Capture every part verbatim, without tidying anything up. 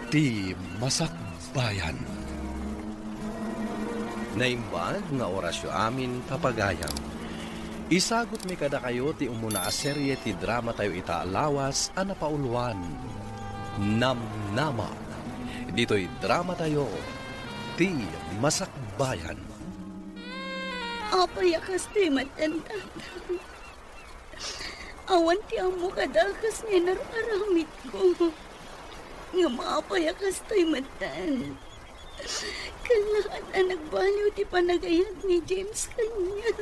Ti Masakbayan. Naimbag nga orasyo amin, papagayam. Isagutmi kadakayo ti umuna a serie ti dramatayo ita a lawas a napauluan, Namnama. Ditoy dramatayo, Ti Masakbayan. Apay a kastoy met, Tatang? Awan ti ammo kadakas nga inar-aramidko. Ngem apay a kastoy metten? Kallaat a nagbaliw ti panagayat ni James kaniak.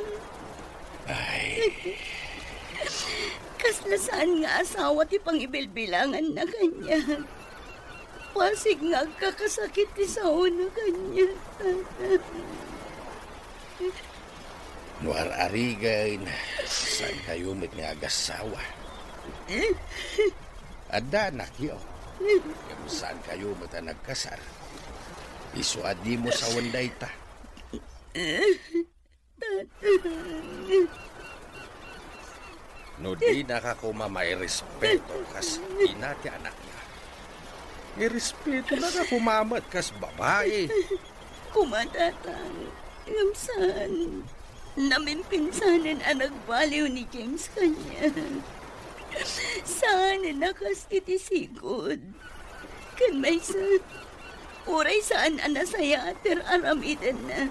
Ay. Kasla saan nga asawa ti pangibilbilanganna kaniak. Pasig nga agkakasakit ti saona kaniak, Tatang. No ar-arigen, saankayo met nga agassawa. Adda anakyo. Ngem saankayo met a nagkasar. Isu a dimo sawen dayta. No dinaka koma mairespeto kas ina ti anakna, irespetonaka koma met kas babai. Koma, Tatang, ngem saan. Namimpinsanen a nagbaliw ni James kaniak. Saanen a kas iti sigud. Ken maysa, uray saan a nasayaat ti ar-aramidenna,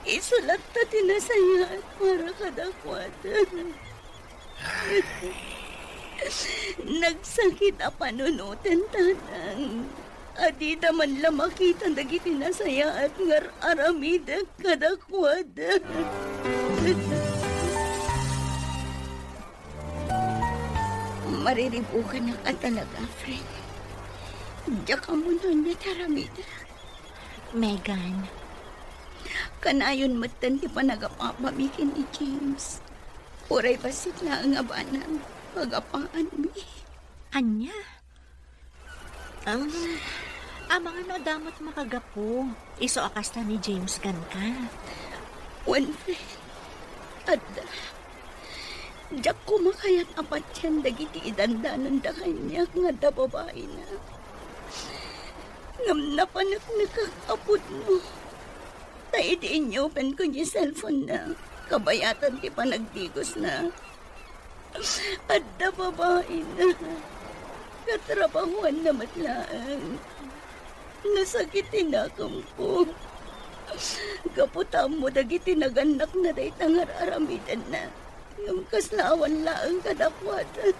isu latta ti nasayaat para kadakuada. Nagsakit a panunoten, Tatang, a dida man la makita dagiti nasayaat nga ar-aramidek kadakuada. Mariribukanak a talaga, friend. Diak ammo no ania ti aramidek. Megan. Kanayon metten ti panagapapami ken ni James. Uray bassit laeng a banag, pagapaanmi. Ania? Ah, amangan no adda met makagapu. Isu a kasta ni James kenka. Wen, friend. Adda. Diak koma kayat a patien dagiti idandananda kaniak nga adda babaina. Ngem napaneknekak a pudno. Ta idi inyupenko ni cellphone-na, kabayatan ti panagdigosna. Adda babaina. Katrabahuanna met laeng. Nasakit ti nakemko. Gapu ta ammo dagiti nagannakna dayta nga ar-aramidenna. Ngem kasla awan laeng kadakuada.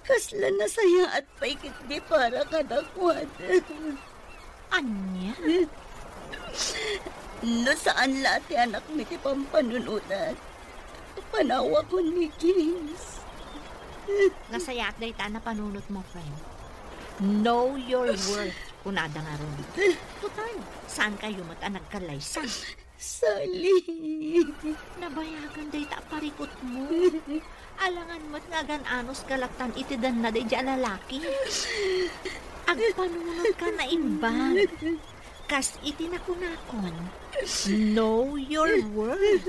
Kasla nasayaat pay ketdi para kadakuada. Ania? No saan la ti anakmi ti pampanunotak, panawakon ni James. Nasayaat dayta a napanunotmo, friend. Know your worth, kunada ngarud. Total, saankayo met a nagkallaysa. Sally. Nabayagan dayta a parikutmo. Alangan met nga agan-anos ka lattan iti danna daydiay a lalaki. Agpanunotka naimbag. Kas iti nakunakon, know your worth.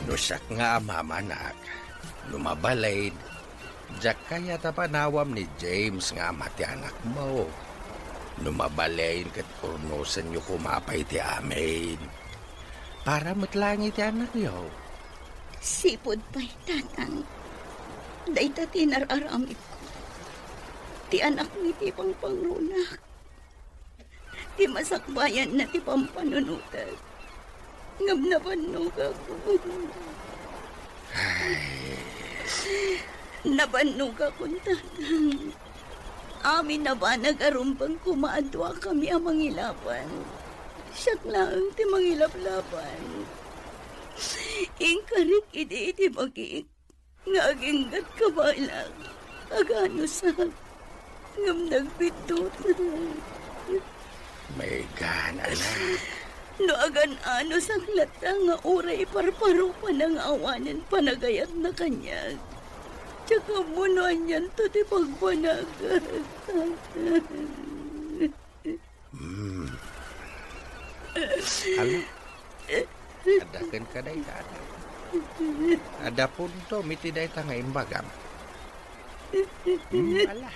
No siak nga ama, manak, no mabalin, diak kayat a panawam ni James nga ama ti anakmo. No mabalin ket urnosenyo koma pay ti amin. Para met laeng iti anakyo. Sipud pay, Tatang, dayta ti inar-aramidko. Ti anakmi ti pangpangrunak. Ti masakbayanna ti pampanunotek. Ngem nabannogak. Ay. Nabannogakon, Tatang. Amin a banag a rumbeng koma a duakami a mangilaban. Siak laeng ti mangilaplaban. Inkarik idi iti bagik nga aginggatka balang. Aganusak. Ngem nagbiddut. Megan, anak. No agan-anusak latta nga uray parparupa na nga awanen panagayatna kaniak, diak ammo no anianto ti pagbanagak. Hmm. Ala, adda kenka dayta, anak. Adda puntom iti dayta nga imbagam. Hmm, ala.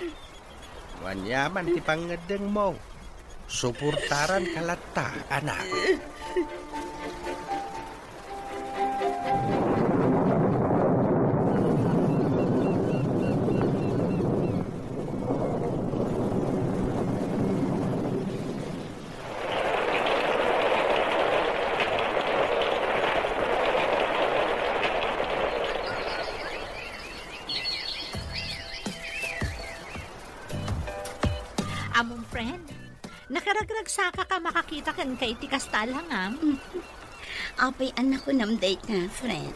Aniaman ti pangngeddengmo. Suportaranka latta, anak. Among friend, nakaragragsakak a makakita kenka iti kasta a langam. Apay a nakunam dayta, friend?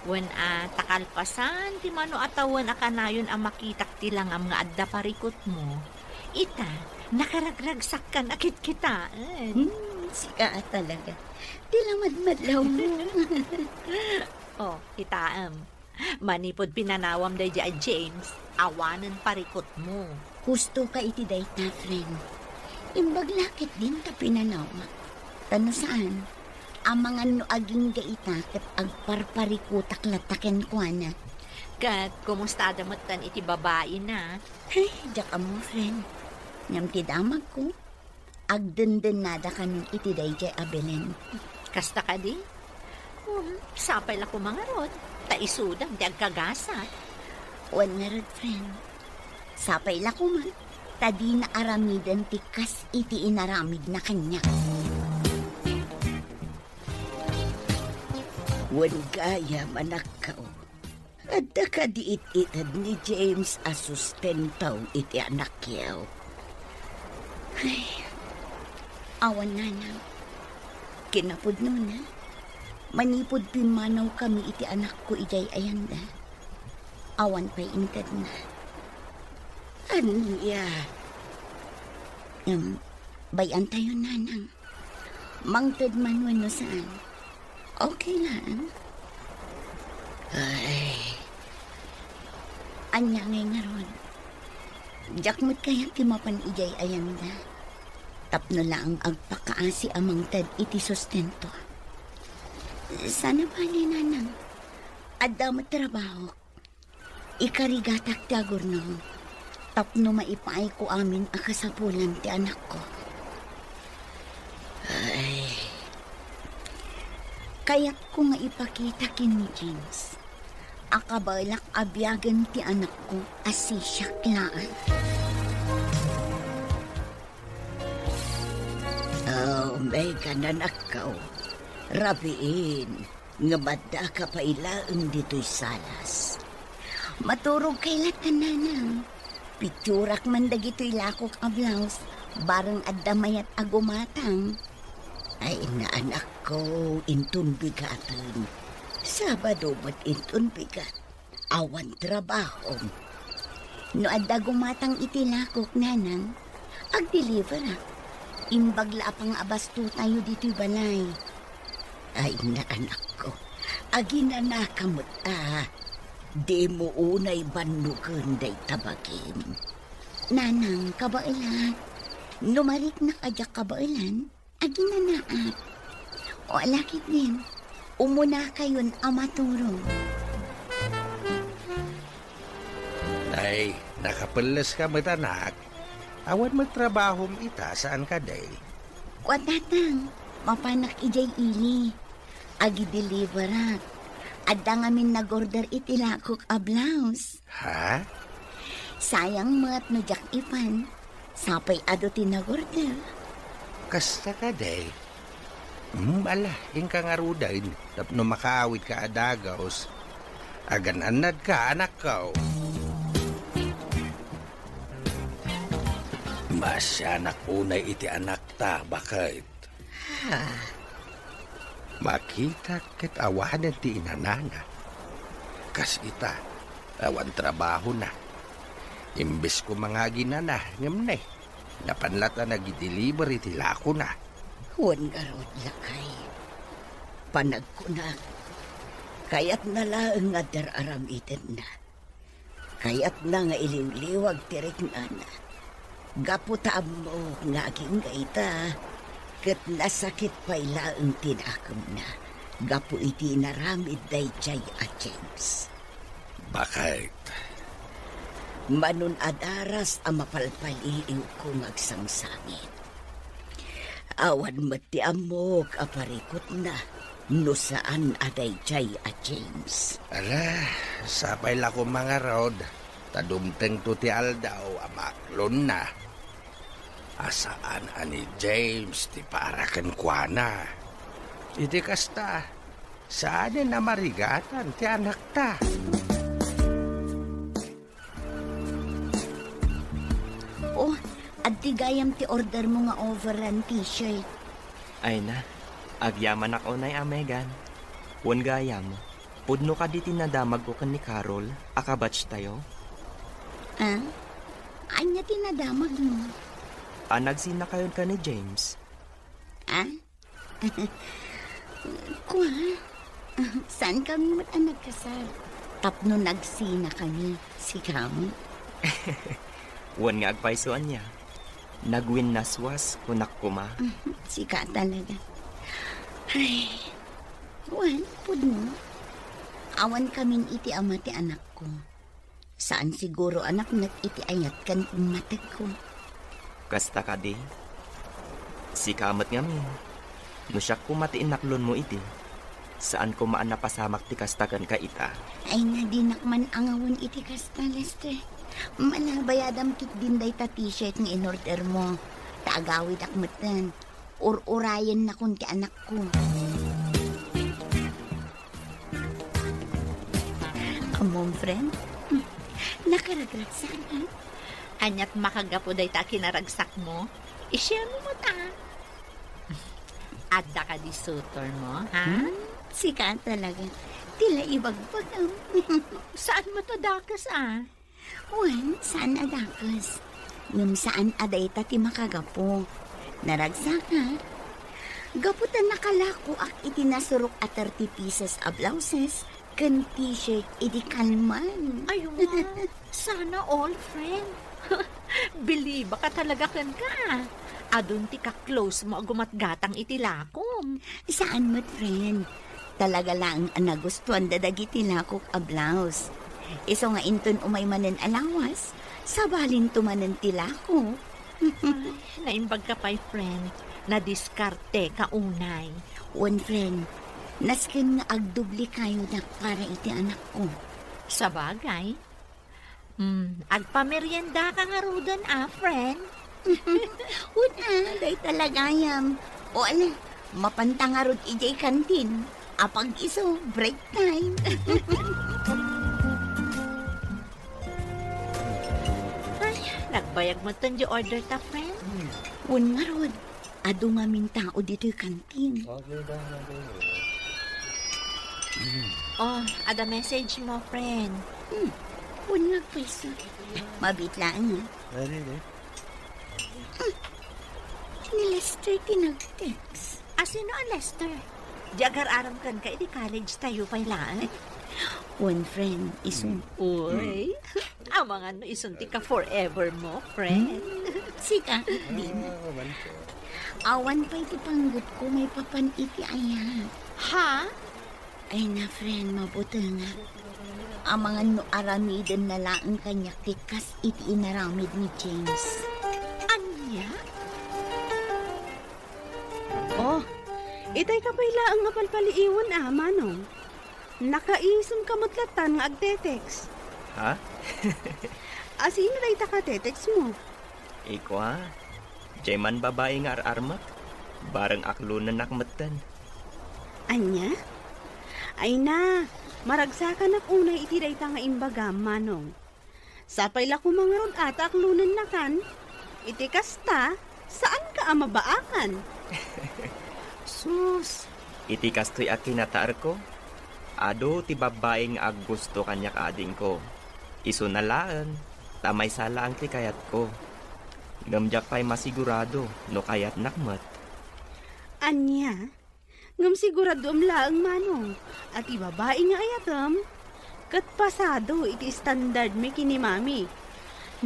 Wen a, ta kalpasan ti mano a tawen a kanayon a makitak ti langam nga adda parikutmo. Ita, nakaragragsakkan a kitkitaen. Hmm, sika a talaga. Ti lamadmadlawmo. Oh, kitaem. Manipud pinanawam daydi a James, awanen parikutmo. Husto ka iti dayta, friend. Imbag la ketdin ta pinanawak. Ta no saan, amangan no agingga ita ket agparparikutak latta kenkuana. Ket kumusta da metten iti babaina? Ay, diak ammo, friend. Ngem ti damagko, agdendennada kanon iti daydiay a Belen. Kasta kadi? Um, sapay la koma ngarud, ta isudan ti agkagasat. Wen ngarud, friend. Sapay la koma, ta dina aramiden ti kas iti inaramidna kaniak. Wen gayam, anakko. Adda kadi it-ited ni James a sustento iti anakyo? Ay, awan, nanang. Kinapudnona, manipud pimmanawkami iti anakko idiay ayanda, awan pay intedna. Ania? Ngem, bay-antayon, nanang. Mangted man wenno saan, okay lang. Ay. Ania ngay ngarud? Diak met kayat ti mapan idiay ayanda. Tapno laeng agpakaasi a mangted iti sustento. Saan a bale, nanang. Adda met trabahok. Ikarigatak ti agurnong tapno maipaayko amin a kasapulan ti anakko. Ay. Kayatko nga ipakita ken ni James a kabaelak a biagen ti anakko a sisiak laeng. Oh, Megan, anakko. Rabiin. Ngem addaka pay laeng ditoy salas. Maturogkay latta, nanang. Pitsurak man dagitoy lakok a blouse, bareng adda mayat a gumatang. Ay, naanakko, inton bigaten. Sabado met inton bigat. Awan trabahom. No adda gumatang iti lakok, nanang, agdeliverak. Imbag la a pangabastotayo ditoy balay. Ay, naanakko, aginanaka met a. Dimo unay bannogen dayta bagim. Nanang, kabaelak. No mariknak a diak kabaelan, aginanaak. O, ala ketdin, umunakayon a maturog. Ay, nakapelleska met, anak. Awan met trabahom ita, saan kadi? Kua, tatang, mapanak idiay ili. Agideliverak. Adda ngamin nagorder iti lakok a blouse. Ha? Sayang met no diak ipan. Sapay adu ti nagorder. Kasta kadi? Hmm, ala, inka ngaruden tapno makaawidka a dagus. Agan-annadka, anakko. Maasianak unay iti anakta, baket. Ha? Makitak ket awanen ti inanana. Kas ita, awan trabahona. Imbes koma nga aginana, ngem ne, napan latta nagideliver iti lakona. Wen ngarud, lakay. Panagkunak, kayatna laeng nga dar-aramidenna. Kayatna nga iliwliwag ti riknana. Gapu ta ammok nga agingga ita, ket nasakit pay laeng ti nakemna. gapu iti inaramid daydiay a James. Bakit? Manon adaras a mapalpaliiwko nga agsangsangit. Awan met ti ammok a parikutna no saan a daydiay a James. Ala, sapay la koma ngarud, ta dumtengto ti aldaw a maaklonna. A saan a ni James ti para kenkuana. Iti kasta, saanen a marigatan ti anakta. Oh, adda gayam ti order mo nga overall t-shirt. Ay na, agyamanak unay a Megan. Wen gayam, pudno kadi ti nadamagko ken ni Carol a kabatch tayo? Ah? Ania ti nadamagmo? A nagsinakayon ken ni James. Ah? Kua, saan kami met a nagkasar? Tapno nagsinakami, sika met. Wen nga agpayso ania, nagwinnaswas kunak koma. Sika talaga. Ay, wen, pudno. Awan kamin iti ama ti anakko. Saan siguro a napnek iti ayat ken pammategko. Kasta kadi? Sika met ngamin. No siak koma ti inaklonmo idi, saan koma a napasamak ti kasta kenka ita. Ay na, dinak man angawen iti kasta, Lester. Manabayadam ketdin dayta t-shirt nga inordermo. Ta agawidak metten. Ur-urayennakon ti anakko. Ammom, friend? Nakaragragsak, ha? Aniat makagapu dayta a kinaragsakmo? Isharemo met, a. Adda kadi suitormo, ha? Hmm? Sika talaga. Ti la ibagbagam. Saan met a dakes, a? Wen, saan a dakes. Ngem saan a dayta ti makagapu. Naragsakak. Gapu ta nakalakoak iti nasurok a thirty pieces a blouses ken t-shirt idi kalman. Ay, wa. Sana all, friend. Believe ka talaga kenka. Adun ti ka-close mo a gumatgatang iti lakom. Saan met, friend. Talaga laeng a nagustuanda dagiti lakok a blouse. Isu nga inton umay manen a lawas, sabalinto manen ti lakok. Ay, naimbag ka pay, friend. Nadiskarteka unay. Wen, friend. Nasken nga agdubli kayodak para iti anakko. Sabagay. Hmm, agpameriendaka ngaruden, a, friend? Wen, a, dayta la gayam. O, ala, mapanta ngarud idiay kantin. Apag-isu, break time. Ay, nagbayag metten diay order ta, friend. Wen ngarud, adu ngamin tao ditoy kantin. Oh, ada message mo, friend. Hmm. Wen nga, pwes. Mabiit laeng, a. Ni Lester ti nag-text. A, sino a Lester? Di agar-aram kenka idi college tayo pay laeng? Wen, friend, isu. Uy. Amangan no isun ti ka-forever mo, friend. Hmm, sika, di na. Ah, awan ko. Awan pay ti panggepko maipapan iti ayat. Ha? Ay na, friend, mabutengak. Amangan no aramidenna laeng kaniak ti kas iti inaramid ni James. Ania? Oh, itay ka pay laeng nga palpaliiwen, a, Manong. Nakaisem ka met latan nga agte-text. Ha? A, sino dayta ka te-text mo? Ikua, diay man babai nga ar-armek, bareng aklonennak metten. Ania? Ay na, maragsakanak unay iti dayta nga imbagam, Manong. Sapay la koma ngarud a ta aklonennakan. Iti kasta, saanka a mabaakan. Sus, iti kastoy a kinataerko, adu ti babbai nga aggusto kaniak, adingko. Isuna laeng, ta maysa laeng ti kayatko. Ngem diak pay masigurado no kayatnak met. Ania? Ngem siguradoem laeng, Manong, a ti babai nga ayatem ket pasado iti standardmi ken ni Mami.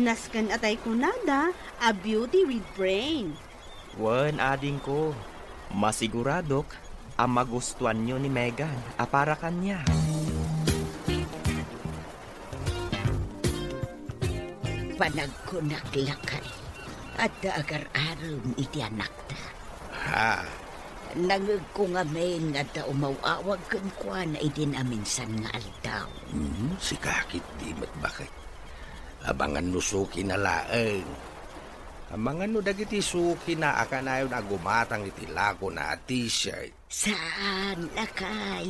Nasken a tay kunada a beauty with brain. Wen, adingko, masiguradok a magustuanyo ni Megan a para kaniak. Panagkunak lakay, adda agar-arem iti anakta. Ha? Nangegko ngamin nga adda umaw-awag kenkuana idin a minsan nga aldaw. Hmm, sika ketdi met baket. Amangan no sukina laeng. Amangan no dagiti sukina a kanayon a gumatang iti lagona a t-shirt. Saan, lakay.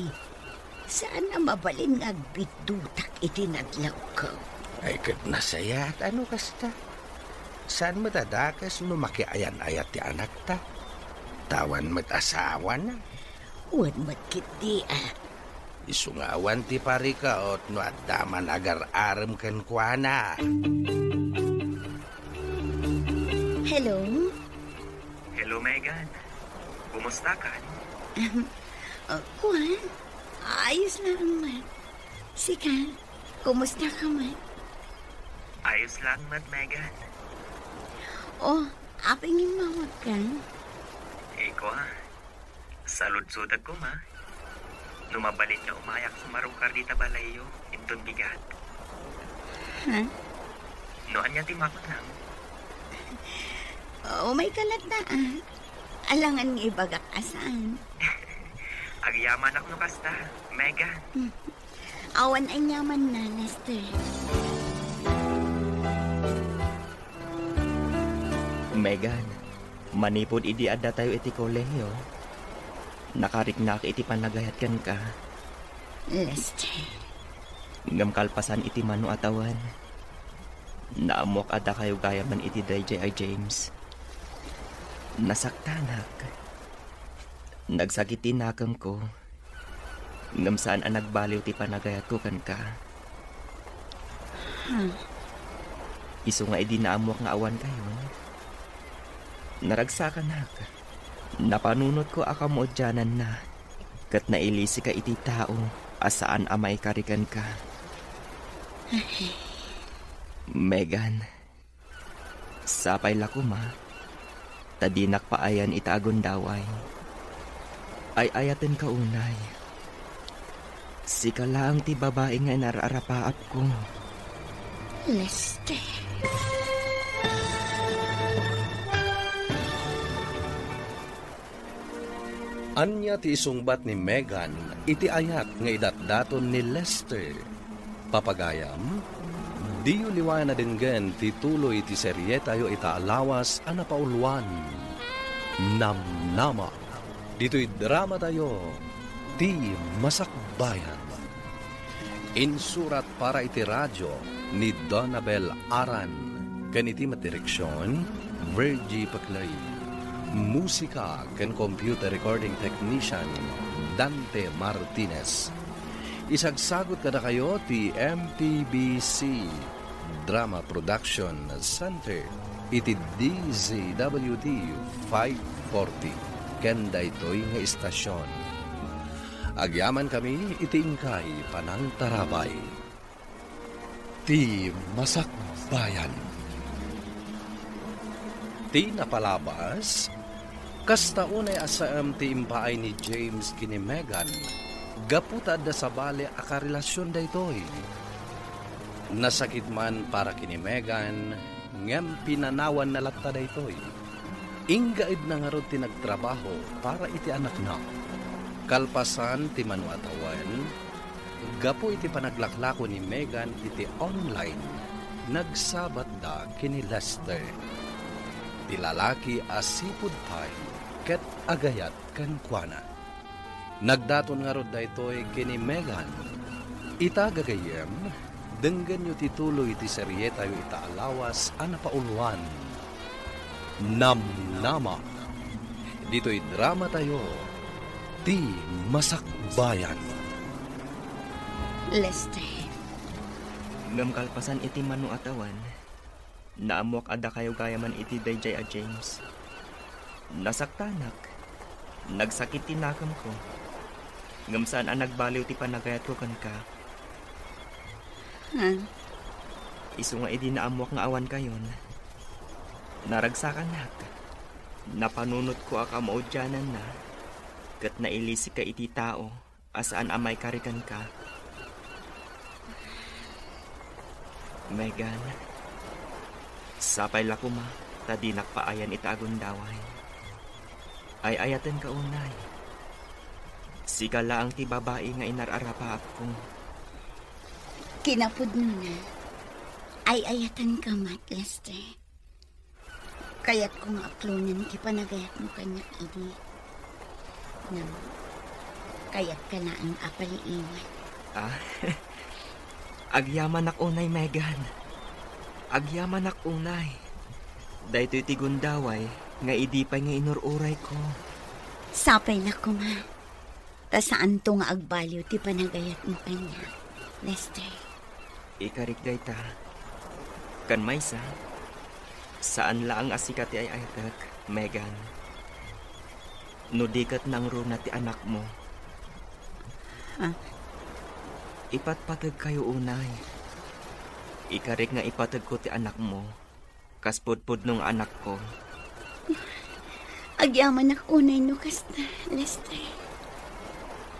Saan a mabalin nga agbiddutak iti nadlawko. Ay, ket nasayaat a no kasta. Saan met a dakes no makiayan-ayat ti anakta. Ta awan met asawana. Wen met ketdi a. Isu nga awan ti parikaot no adda man agar-arem kenkuana. Hello? Hello, Megan. Kumusta ka? Ahem. Ah, kuan? Ayos lang man. Sika, kumusta ka man? Ayos lang man, Megan. Oh, apay nga immawag ka? Iko, ah. Saludsodek koma. No mabalin nga umayak sa marungkar dita balayyo, inton bigat. Ha? No ania ti makunam? Umay ka latta, ah. Alangan nga ibagak a saan. Agyamanak no kasta, Megan. Hmm. Awan aniamanna, Lester. Megan, manipud idi addatayo iti kolehiyo, nakariknak iti panagayat kenka. Lester. Ngem kalpasan iti mano a tawen, naammoak a dakayo gayamen iti daydiay a James. Nasaktanak. Nagsakit ti nakemko. Ngem saan a nagbaliw ti panagayatko kenka. Hmm. Isu nga idi naammoak nga awan kayon, naragsakanak. Napanunotko a kamaudiananna, ket nailisika iti tao a saan a maikari kenka. Megan, sapay la koma, ta dinak paayan ita a gundaway. Ay-ayatenka unay. Sika laeng ti babai nga inar-arapaapko. Lester. Ania ti isungbat ni Megan iti ayat nga idatdaton ni Lester? Papagayam, diyo liwayan a denggen ti tuloy ti serietayo ita a lawas a napauluan, Namnama. Ditoy dramatayo, Ti Masakbayan. Insurat para iti radio ni Donabel Aran, ken iti met direksion, Virgie Paclay. Musika ken computer recording technician, Dante Martinez. Isagsagut kadakayo ti M P B C Drama Production Center iti D Z W T five forty, ken daytoy nga istasion. Agyamankami iti inkay panangtarabay. Ti Masakbayan. Ti napalabas, kasta unay a saem ti impaay ni James ken ni Megan, gapu ta adda sabali a karelasion daytoy. Nasakit man para ken ni Megan, ngem pinanawanna latta daytoy. Inggaedna ngarud ti nagtrabaho para iti anakna. Kalpasan ti mano a tawen, gapu iti panaglaklako ni Megan iti online, nagsabatda ken ni Lester. Ti lalaki a sipud pay ket agayat kenkuana. Nagdaton ngarud daytoy ken ni Megan. Ita gagayyem, denggenyo ti tuloy ti serietayo ita a lawas a napauluan, Namnama. Ditoy dramatayo, Ti Masakbayan. Lester. Ngem kalpasan iti mano a tawen, naammoak a dakayo gayamen iti daydiay a James. Nasaktanak. Nagsakit ti nakemko. Ngem saan a nagbaliw ti panagayatko kenka. Ha? Isu nga idi naammoak nga awan kayon, naragsakanak. Napanunotko a kamaudiananna. ket nailisika iti tao a saan a maikari kenka. Megan, sapay la koma ta dinak paayan ita a gundaway. Ay-ayatenka unay. Sika laeng ti babai nga inar-arapaapko. Kinapudnona, ay-ayatenka met, Lester. Kayatko nga aklonen ti panagayatmo kaniak idi. Ngem, kayatka laeng a paliiwan. Ah, agyamanak unay, Megan. Agyamanak unay. Daytoy ti gundaway nga idi pay nga inur-urayko. Sapay la koma. Ta saanto nga agbaliw ti panagayatmo kaniak, Lester. Ikarik dayta. Ken maysa, saan laeng a sika ti ay-ayatek, Megan. No di ket nangruna ti anakmo. Ha? Ipatpategkayo unay. Ikarik nga ipategko ti anakmo. Kas pudpudno nga anakko. Agyamanak unay no kasta, Lester.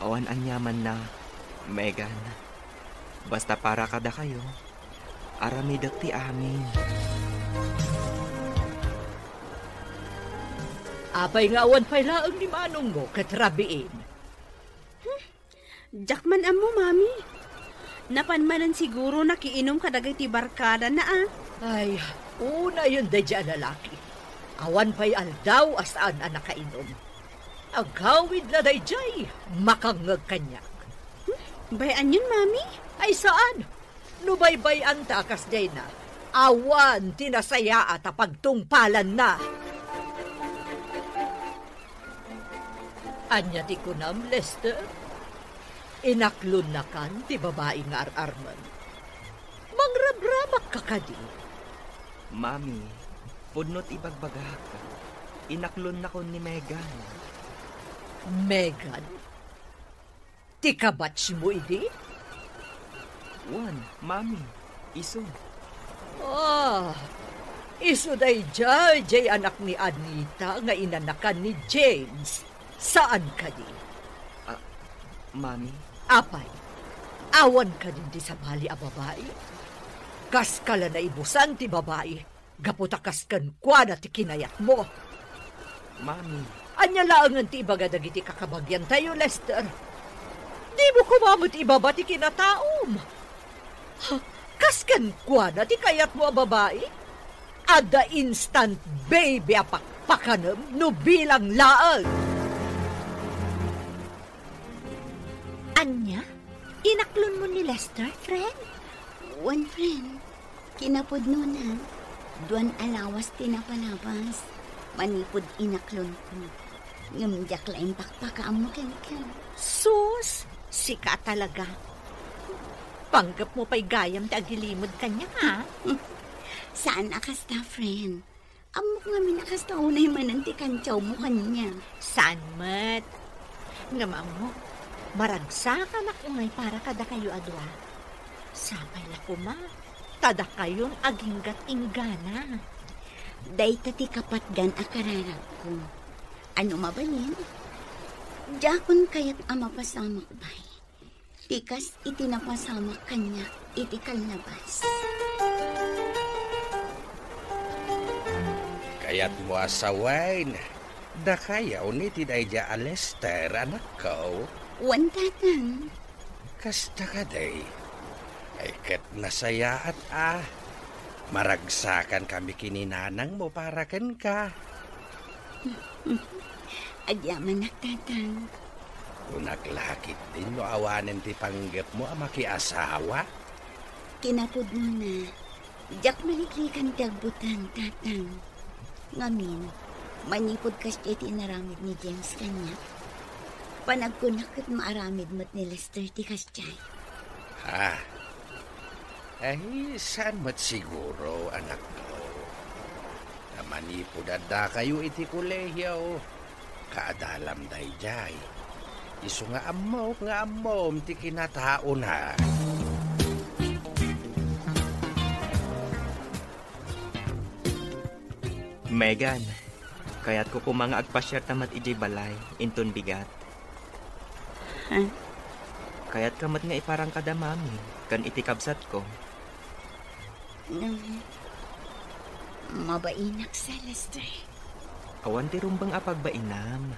Awan aniamanna, Megan. Basta para kadakayo, aramidek ti amin. Apay nga awan pay laeng ni manongmo ket rabiin? Hmm? Diak man ammo, Mami. Napan manen siguro nakiinum kadagiti barkadana, a. Ay, unayen daydiay a lalaki. Awan pay aldaw a saan a nakainum. Agawid la daydiay, makangngeg kaniak. Hmm? Bay-anyon, Mami? Ay, saan. No baybay-anta a kasdiayna, awan ti nasayaat a pagtungpalanna. Ania ti kunam, Lester? Inaklonnakan ti babai nga ar-armen. Mangrabrabakka kadi? Mami, pudno ti ibagbagak. Inaklonnakon ni Megan. Megan? Ti kabatsmo idi? Wen, Mami, isu. Ah, isu daydiay, diay anak ni Anita nga inanakan ni James. Saan kadi? Ah, Mami? Apay, awan kadin ti sabali a babai? Kaska la naibusan ti babai gapu ta kas kenkuana ti kinayatmo. Mami. Ania laengen ti ibaga dagiti kakabagiantayo, Lester? Dimo koma met ibaba ti kinataom. Ha, kas kenkuana ti kayatmo a babai? Adda instant baby a pakpakanem no bilang laeng. Ania? Inaklonmo ni Lester, friend? Wen, friend. Kinapudnona, duan a lawas ti napalabas. Manipud inaklonko. Ngem diak laeng pakpakaammo kenka. Sus, sika talaga. Panggepmo pay gayam ti agilimud kaniak, a? Saan a kasta, friend. Ammok ngamin a kasta unay manen ti kantiawmo kaniak. Saan met? Ngem ammok, maragsakanak unay para kadakayo a dua. Sapay la koma, ta dakayon aginggat inggana. Dayta ti kapatgan a kararagko. Ano mabalin? Diakon kayat a mapasamak, bay. Ti kas iti napasamak kaniak iti kallabas. Kayatmo a sawen, dakayo ni ti daydiay a Lester, anakko? Wen, tatang. Kasta kadi? Ay, ket nasayaat a. Maragsakan kami ken ni nanangmo para kenka. Agyamanak, tatang. Kunak la ketdin no awanen ti panggepmo a makiasawa? Kinapudnona, diak maliklikan ti agbuteng, tatang. Ngamin, manipud kasdiay ti inaramid ni James kaniak, panagkunak ket maaramid met ni Lester ti kasdiay. Ha? Ay, saan met siguro, anakko? Ta manipud addakayo iti kolehio, kaadalam daydiay. Isu nga ammok nga ammom ti kinataona. Megan, kayatko koma nga agpasiarta met idiay balay, inton bigat. Kayatka met nga iparang kada mami ken iti kabsatko. Mm. Mabainak sa, Lester. Awan ti rumbeng a pagbainam.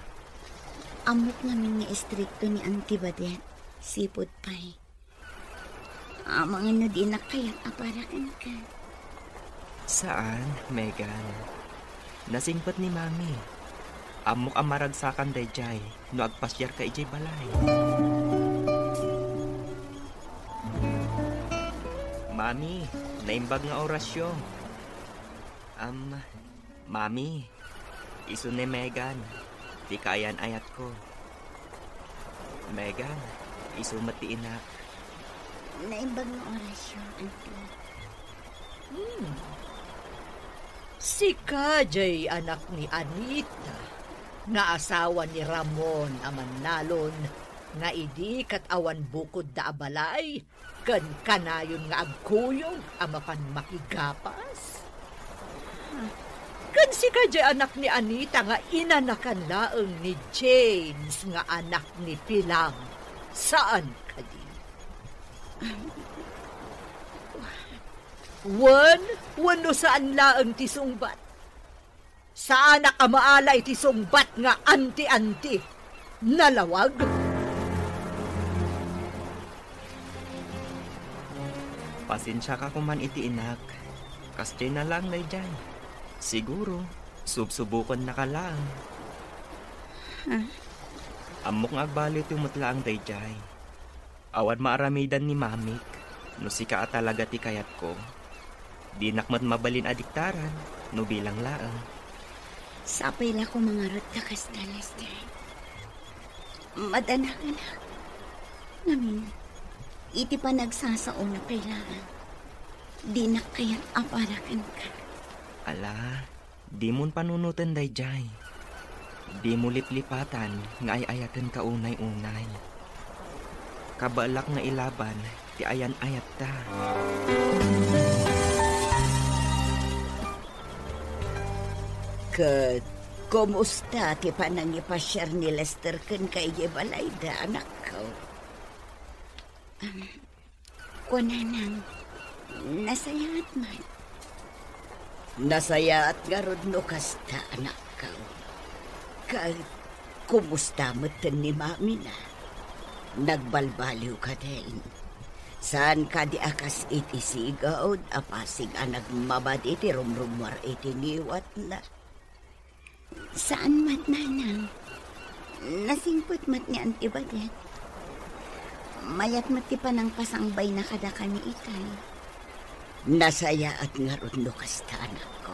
Ammok ngamin nga istrikto ni Auntie Badet, sipud pay. Amangan no dinak kayat a para kenka. Saan, Megan. Nasingpet ni Mami. Ammok a maragsakan daydiay no agpasiarka idiay balay. Mami, naimbag nga orasyo. Am, Mami, isu ni Megan, ti kaayan-ayatko. Megan, isu met ti inak. Naimbag nga orasyo, Auntie. Hmm. Sika jay anak ni Anita, nga asawa ni Ramon a mannalon, nga idi ket awan bukodda a balay, ken kanayon nga agkuyog a mapan makigapas? Ken sika jay anak ni Anita nga inanakan laeng ni James nga anak ni Pilang? Saan kadi? Wen, wenno saan laeng ti sungbat? Saanak a maala iti sungbat nga anti-anti. Nalawag? Pasensiaka koman iti inak. Kasdiay na laeng daydiay. Siguro, subsubokennaka laeng. Huh? Ammok nga agbaliwto met laeng daydiay. Awan maaramidan ni Mamik no sika a talaga ti kayatko. Dinak met mabalin a diktaran no bilang laeng. Sapay la koma ngarud ta kasta, Lester. Madanakan. Ngamin, iti panagsasaona pay laeng, dinak kayat a para kenka. Ala, dimon panunoten daydiay. Dimo liplipatan nga ay-ayatenka unay-unay. Kabaelak nga ilaban ti ayan-ayatta. Ket kumusta ti panangipasiar ni Lester kenka idiay balayda, anakko? Am, Kuananang, nasayaat man. Nasayaat ngarud no kasta, anakko. Ket kumusta metten ni mamina? Nagbalbaliw kadin? Saan kadi a kas iti sigud a pasig a nagmabadi ti rumrummuar iti ngiwatna? Saan met, nanang. Nasingpet met ni Auntie Badet. Mayat met ti panangpasangbayna kadakami itay. Nasayaat ngarud no kasta, anakko.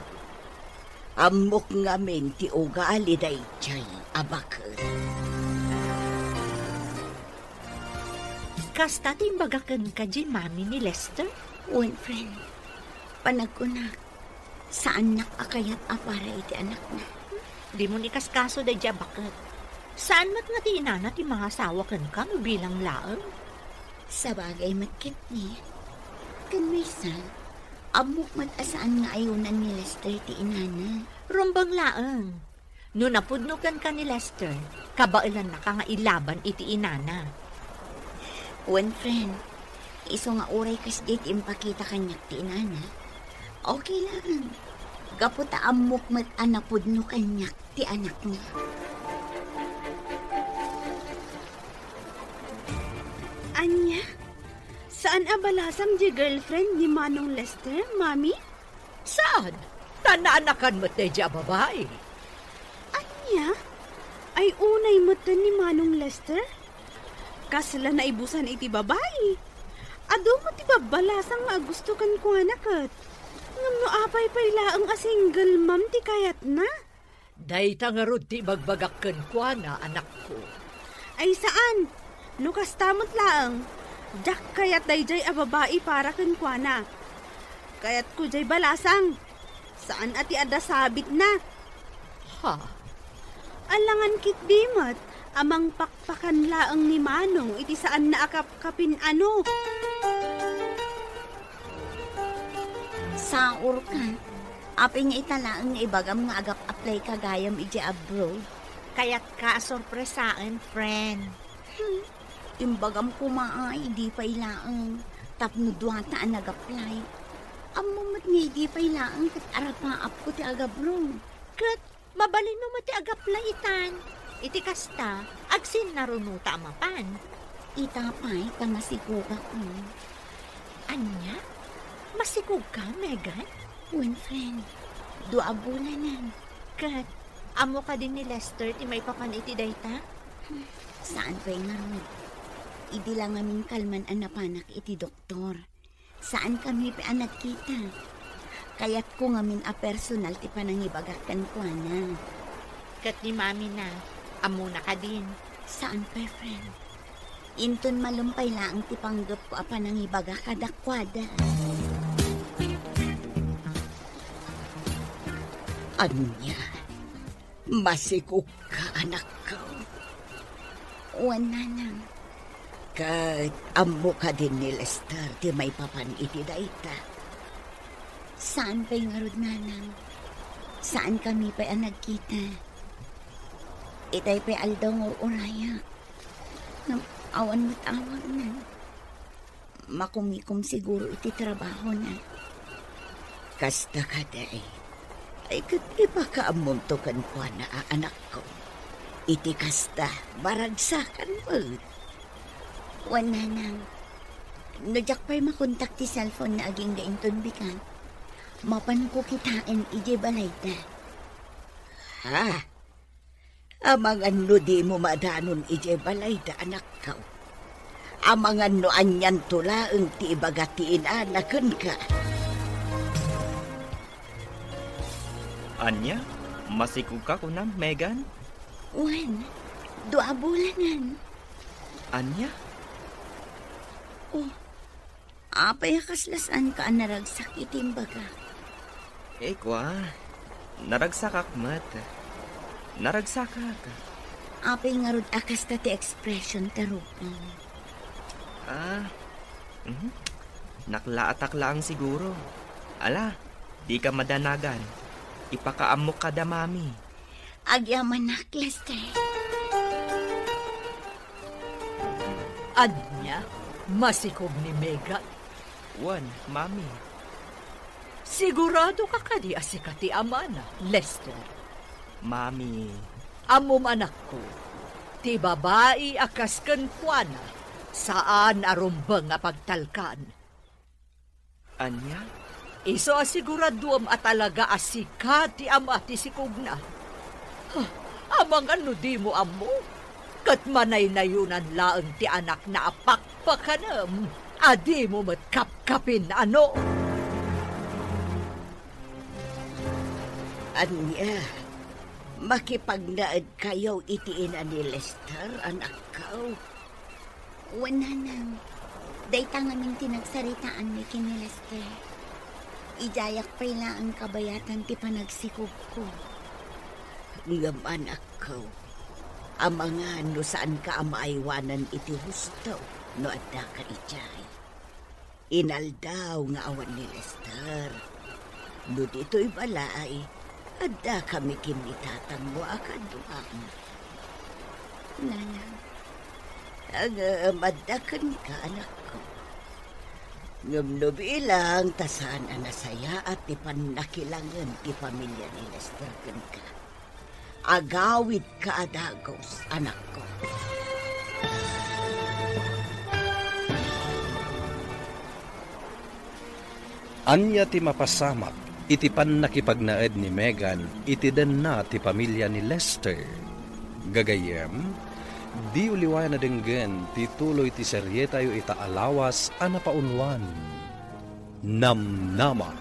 Ammok ngamin ti ugali daydiay a baket. Kasta ti imbaga kenka diay mami ni Lester? Wen, friend. Panagkunak, saannak a kayat a para iti anakna. Dimon ikaskaso daydiay a baket. Saan met nga ti inana ti mangasawa kenka no bilang laeng? Sabagay met ketdi. Ken maysa, ammok met a saan nga ayonan ni Lester ti inana. Rumbeng laeng. No napudno kenka ni Lester, kabaelannaka nga ilaban iti inana. Wen, friend, isu nga uray kasdiay ti impakita kaniak ti inana, okay laeng. Gapu ta ammok met a napudno kaniak ti anakna. Ania? Saan a balasang diay girlfriend ni Manong Lester, Mami? Saan? Ta naanakan met daydiay a babai. Ania? Ay unay metten ni Manong Lester? Kasla naibusan iti babai. Adu met ti babbalasang nga agusto kenkuana ket. Ngem no apay pay laeng a single mom ti kayatna? Dayta ngarud ti ibagbagak kenkuana, anakko. Ay, saan. No kasta met laeng, diak kayat daydiay a babai para kenkuana. Kayatko diay balasang. Saan a ti adda sabitna. Ha? Alangan ketdi met a mangpakpakan laeng ni Manong iti saanna a kapkapin-ano. Saurka. Apay nga ita laeng nga ibagam nga agap-apply ka gayam idiay abroad? Kayatka a sorpresaen, friend. Hmm. Imbagam koma a idi pay laeng tapno duata a nag-apply. Ammom met nga idi pay laeng ket arapaapko ti agabro. Ket mabalinmo met ti ag-apply itan. Iti kasta, agsinnarunota a mapan. Ita pay ta masikogak. Ania? Masikogka, Megan? Wen, friend. Dua a bulanen. Ket, ammo kadi ni Lester ti maipapan iti dayta? Saan pay ngarud. Idi la ngamin kalman a napanak iti doktor. Saan kami pay a nagkita. Kayatko ngamin a personal ti panangibagak kenkuana. Ket ni Mami na, ammona kadin? Saan pay, friend. Inton malem pay laeng ti panggepko a panangibaga kadakuada. Ania? Masikogka, anakko? Wen, nanang. Ket ammo kadin ni Lester ti maipapan iti dayta? Saan pay ngarud, nanang. Saan kami pay a nagkita. Itay pay aldaw nga ur-urayak. Ngem awan met awagna. Makumikom siguro iti trabahona. Kasta kadi. Ay, ket ipakaammomto kenkuana a anakko. Iti kasta, maragsakan met. Wen, nanang. No diak pay makontak ti cellphone-na agingga inton bigat, mapanko kitaen idiay balayda. Ha? Amangan no dimo madanon idiay balayda, anakko. Amangan no anianto laeng ti ibaga ti inana kenka. Ania? Masikogka kunam, Megan? Wen, dua a bulanen. Ania? Oh, apay a kasla saanka a naragsak iti imbagak? Eh, kua, naragsakak met. Naragsakak. Apay ngarud a kasta ti expression ta rupam? Ah, mhm. Naklaatak laeng siguro. Ala, dika madanagan. Ipakaammok kada Mami. Agyamanak, Lester. Ania? Masikog ni Megan? Wen, Mami. Sigurado ka kadi a sika ti amana, Lester? Mami. Ammom, anakko, ti babai a kas kenkuana, saan a rumbeng a pagtalkan. Ania? Isu a siguraduem a talaga a sika ti ama ti sikogna. Huh, amangan no dimo ammo, ket manaynayonan laeng ti anakna a pakpakanem a dimo met kapkapin-ano. Ania, makipagnaedkayo iti ina ni Lester, anakko? Wen, nanang. Dayta ngamin ti nagsaritaanmi ken ni Lester. Idiayak pay laeng kabayatan ti panagsikogko. Ngem, anakko, amangan no saanka a maaywanan iti husto no addaka idiay. Inaldaw nga awan ni Lester. No ditoy balay, addakami ken ni tatangmo a kaduam. Nanang. Ngem adda kenka, anakko. Ngem no bilang ta saan a nasayaat ti pannakilangen ti pamilia ni Lester kenka, agawidka a dagus, anakko. Ania ti mapasamak iti pannakipagnaed ni Megan iti denna ti pamilia ni Lester? Gagayyem, diyo liwayan a denggen ti tuloy ti serietayo ita a lawas a napaunwan, Namnama.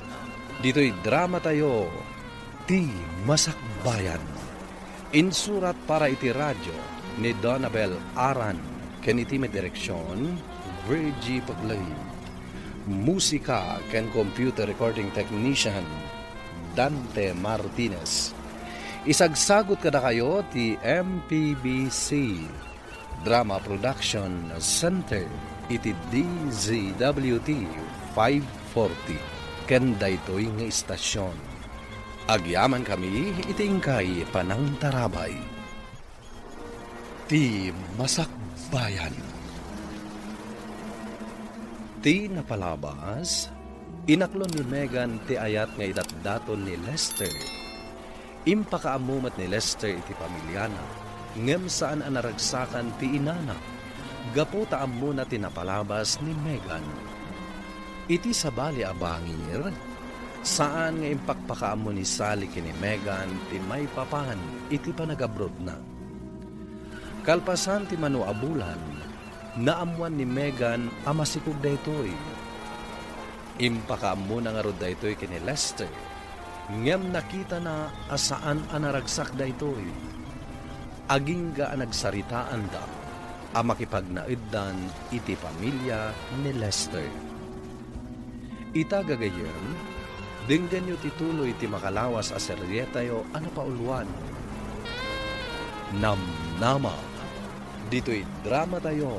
Ditoy dramatayo, Ti Masakbayan. Insurat para iti radio ni Donabel Aran ken iti may direksyon, Virgie Paglain. Musika ken computer recording technician, Dante Martinez. Isagsagut kadakayo ti M P B C Drama Production Center iti D Z W T five forty ken daytoy nga istasyon. Agyamankami iti inkay panangtarabay. Ti Masakbayan. Ti napalabas, inaklon ni Megan ti ayat nga idatdaton ni Lester. Impakaammo met ni Lester iti pamiliana, ngem saan a naragsakan ti inana, gapu ta ammona ti napalabas ni Megan. Iti sabali a bangir, saan nga impakpakaammo ni Sally ken ni Megan ti maipapan iti panagabrodna. Kalpasan ti mano a bulan, naammoan ni Megan a masikog daytoy. Impakaammona ngarud daytoy ken ni Lester, ngem nakitana a saan a naragsak daytoy. Agingga a nagsaritaanda a makipagnaeddan iti pamilia ni Lester. Ita gagayyem, denggenyo ti tuloy ti makalawas a serietayo a napauluan, Namnama. Ditoy dramatayo,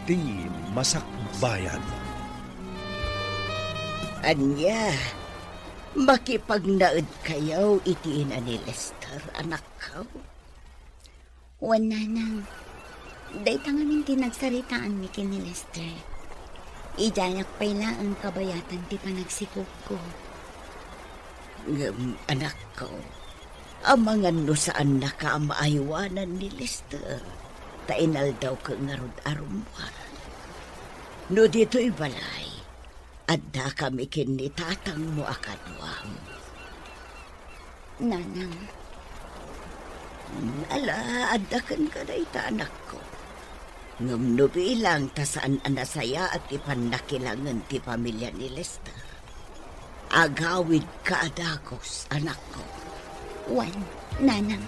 Ti Masakbayan. Ania, makipagnaedkayo iti ina ni Lester, anakko? Wen, nanang, dayta ngamin ti nagsaritaanmi ken ni Lester. Idiayak pay laeng kabayatan ti panagsikogko. Ngem, anakko, amangan no saannaka a maaywanan ni Lester, ta inaldawko ngarud a rummuar. No ditoy balay, addakami ken ni tatangmo a kaduam. Nanang. Hmm, ala, adda kenka dayta, anakko. Ngem no bilang ta saan a nasayaat ti pannakilangen ti pamilia ni Lester, agawidka a dagus, anakko. Wen, nanang.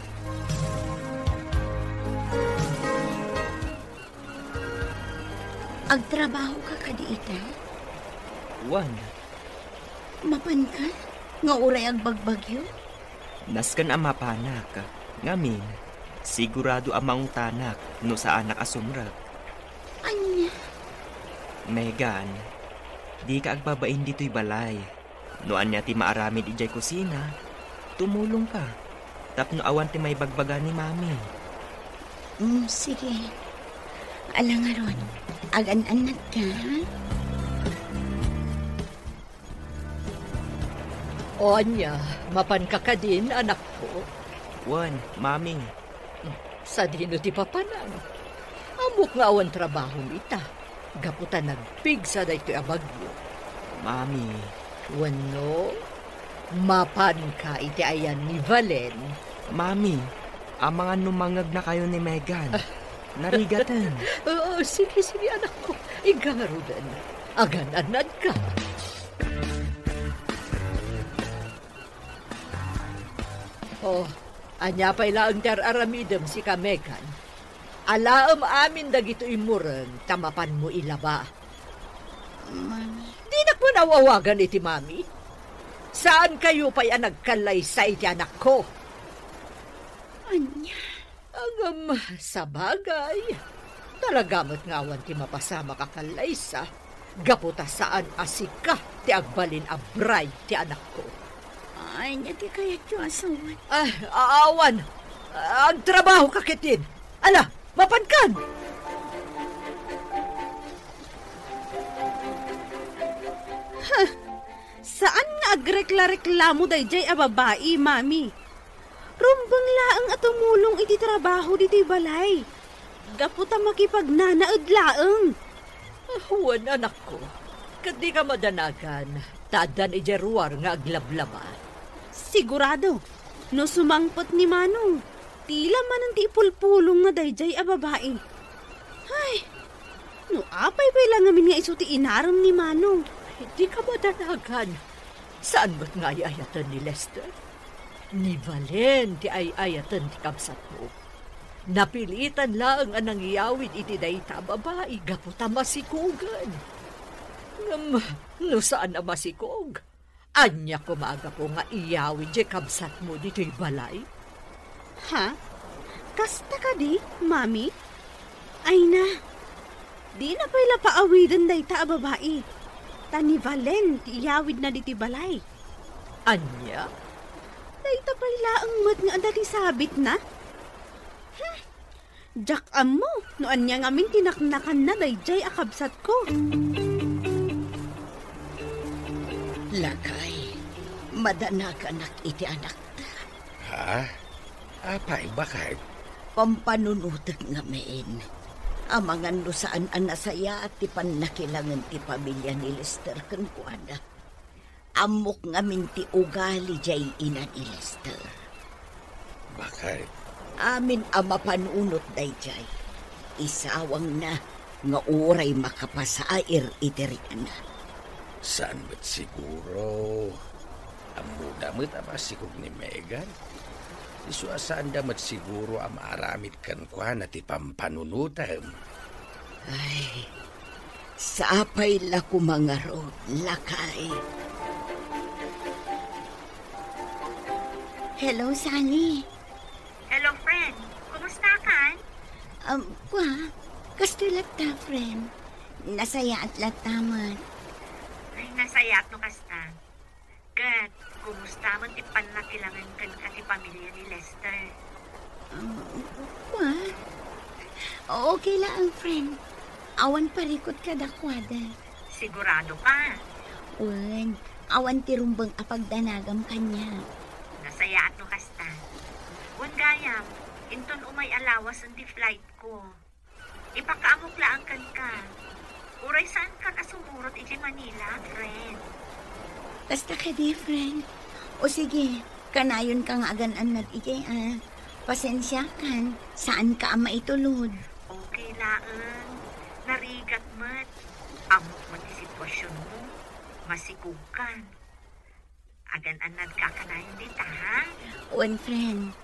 Agtrabahoka kadi ita? Wen. Mapanka nga uray agbagbagyo? Nasken a mapanak, ngamin, sigurado a mangutanak no saanak a sumrek. Ania? Megan, dika agbabain ditoy balay. No ania ti maaramid idiay kusina, tumulongka tapno awan ti maibagbaga ni Mami. Mm, sige. Ala ngarud, agan-annadka, ha? O ania, mapanka kadin, anakko? Wen, Mami. Sadino ti papanam? Ammok nga awan trabahom ita, gapu ta nagpigsa daytoy a bagyo. Mami. Wenno, mapanka iti ayan ni Valen? Mami, amangan no mangegnakayo ni Megan. Narigaten. Oo, sige, sige, anakko. Inka ngaruden. Agan-annadka. Oh, ania pay laeng ti ar-aramidem, sika, Megan? Alaem amin dagitoy immureng ta mapanmo ilaba. Mami. Dinak man aw-awagan iti Mami. Saankayo pay a nagkallaysa iti anakko. Ania? Ngem, sabagay, talaga met nga awan ti mapasamak a kallaysa, gapu ta saan a sika ti agbalin a bride ti anakko. Ania ti kayatyo a sawen? Ah, awan. Agtrabahoka ketdin. Ala, mapankan! Ha, saan nga agrekla-reklamo daydiay a babai, Mami. Rumbeng laeng a tumulong iti trabaho ditoy balay, gapu ta makipagnanaed laeng. Ah, wen, anakko, ket dika madanagan ta addan idiay ruar nga aglablaba. Sigurado, no sumangpet ni Manong, tila manen ti ipulpulong nga daydiay a babai. Ay, no apay pay la ngamin nga isu ti inarem ni Manong. Dika madanagan. Saan met nga ay-ayaten ni Lester? Ni Valen ti ay-ayaten ti kabsatmo. Napilitan laeng a nangiyawid iti dayta a babai gapu ta masikogen. Ngem no saan a masikog, ania koma a gapu nga iyawid ti kabsatmo ditoy balay? Ha? Kasta kadi, Mami? Ay na, dina pay la paawiden dayta a babai, ta ni Valen ti iyawidna ditoy balay. Ania? Dayta pay laeng met nga adda ti sabitna? Hmm. Diak ammo no ania ngamin ti naknakanna daydiay a kabsatko. Lakay, madanaganak iti anakta. Ha? Apay, baket? Pampanunotek ngamin. Amangan no saan a nasayaat ti pannakilangen ti pamilia ni Lester kenkuana. Ammok ngamin ti ugali jay ina ni Lester. Baket? Amin a mapanunot dayjay. Isawangna nga uray makapasair iti riana. Saan met siguro. Ammona met a masikog ni Megan. Isu a saanda met siguro a maaramid kenkuana ti pampanunotem. Ay, sapay la koma ngarud, lakay. Hello, Sally. Hello, friend. Kumusta kan? Um, kwa, kastoy latta, friend. Nasayaat latta met. Ay, nasayaat no kasta. Ket, kumusta met ti pannakilangen kenka ti pamilia ni Lester? Ah, kwa? Okay laeng, friend. Awan parikut kadakuada. Sigurado ka? Wen, awan ti rumbeng a pagdanagam kaniak. Nasayaat no kasta. Wen gayam, inton umay a lawasen ti flight ko. Ipakaamok laeng kenka. Uray saankan a sumurot idiay Manila, friend. Kasta kadi, friend. O sige, kanayonka nga agan-annad idiay, a. Pasensiakan, saanka a maitulod. Okay laeng. Narigat met. Ammok met ti sitwasionmo. Masikogkan. Agan-annadka kanayon dita, ha? Wen, friend.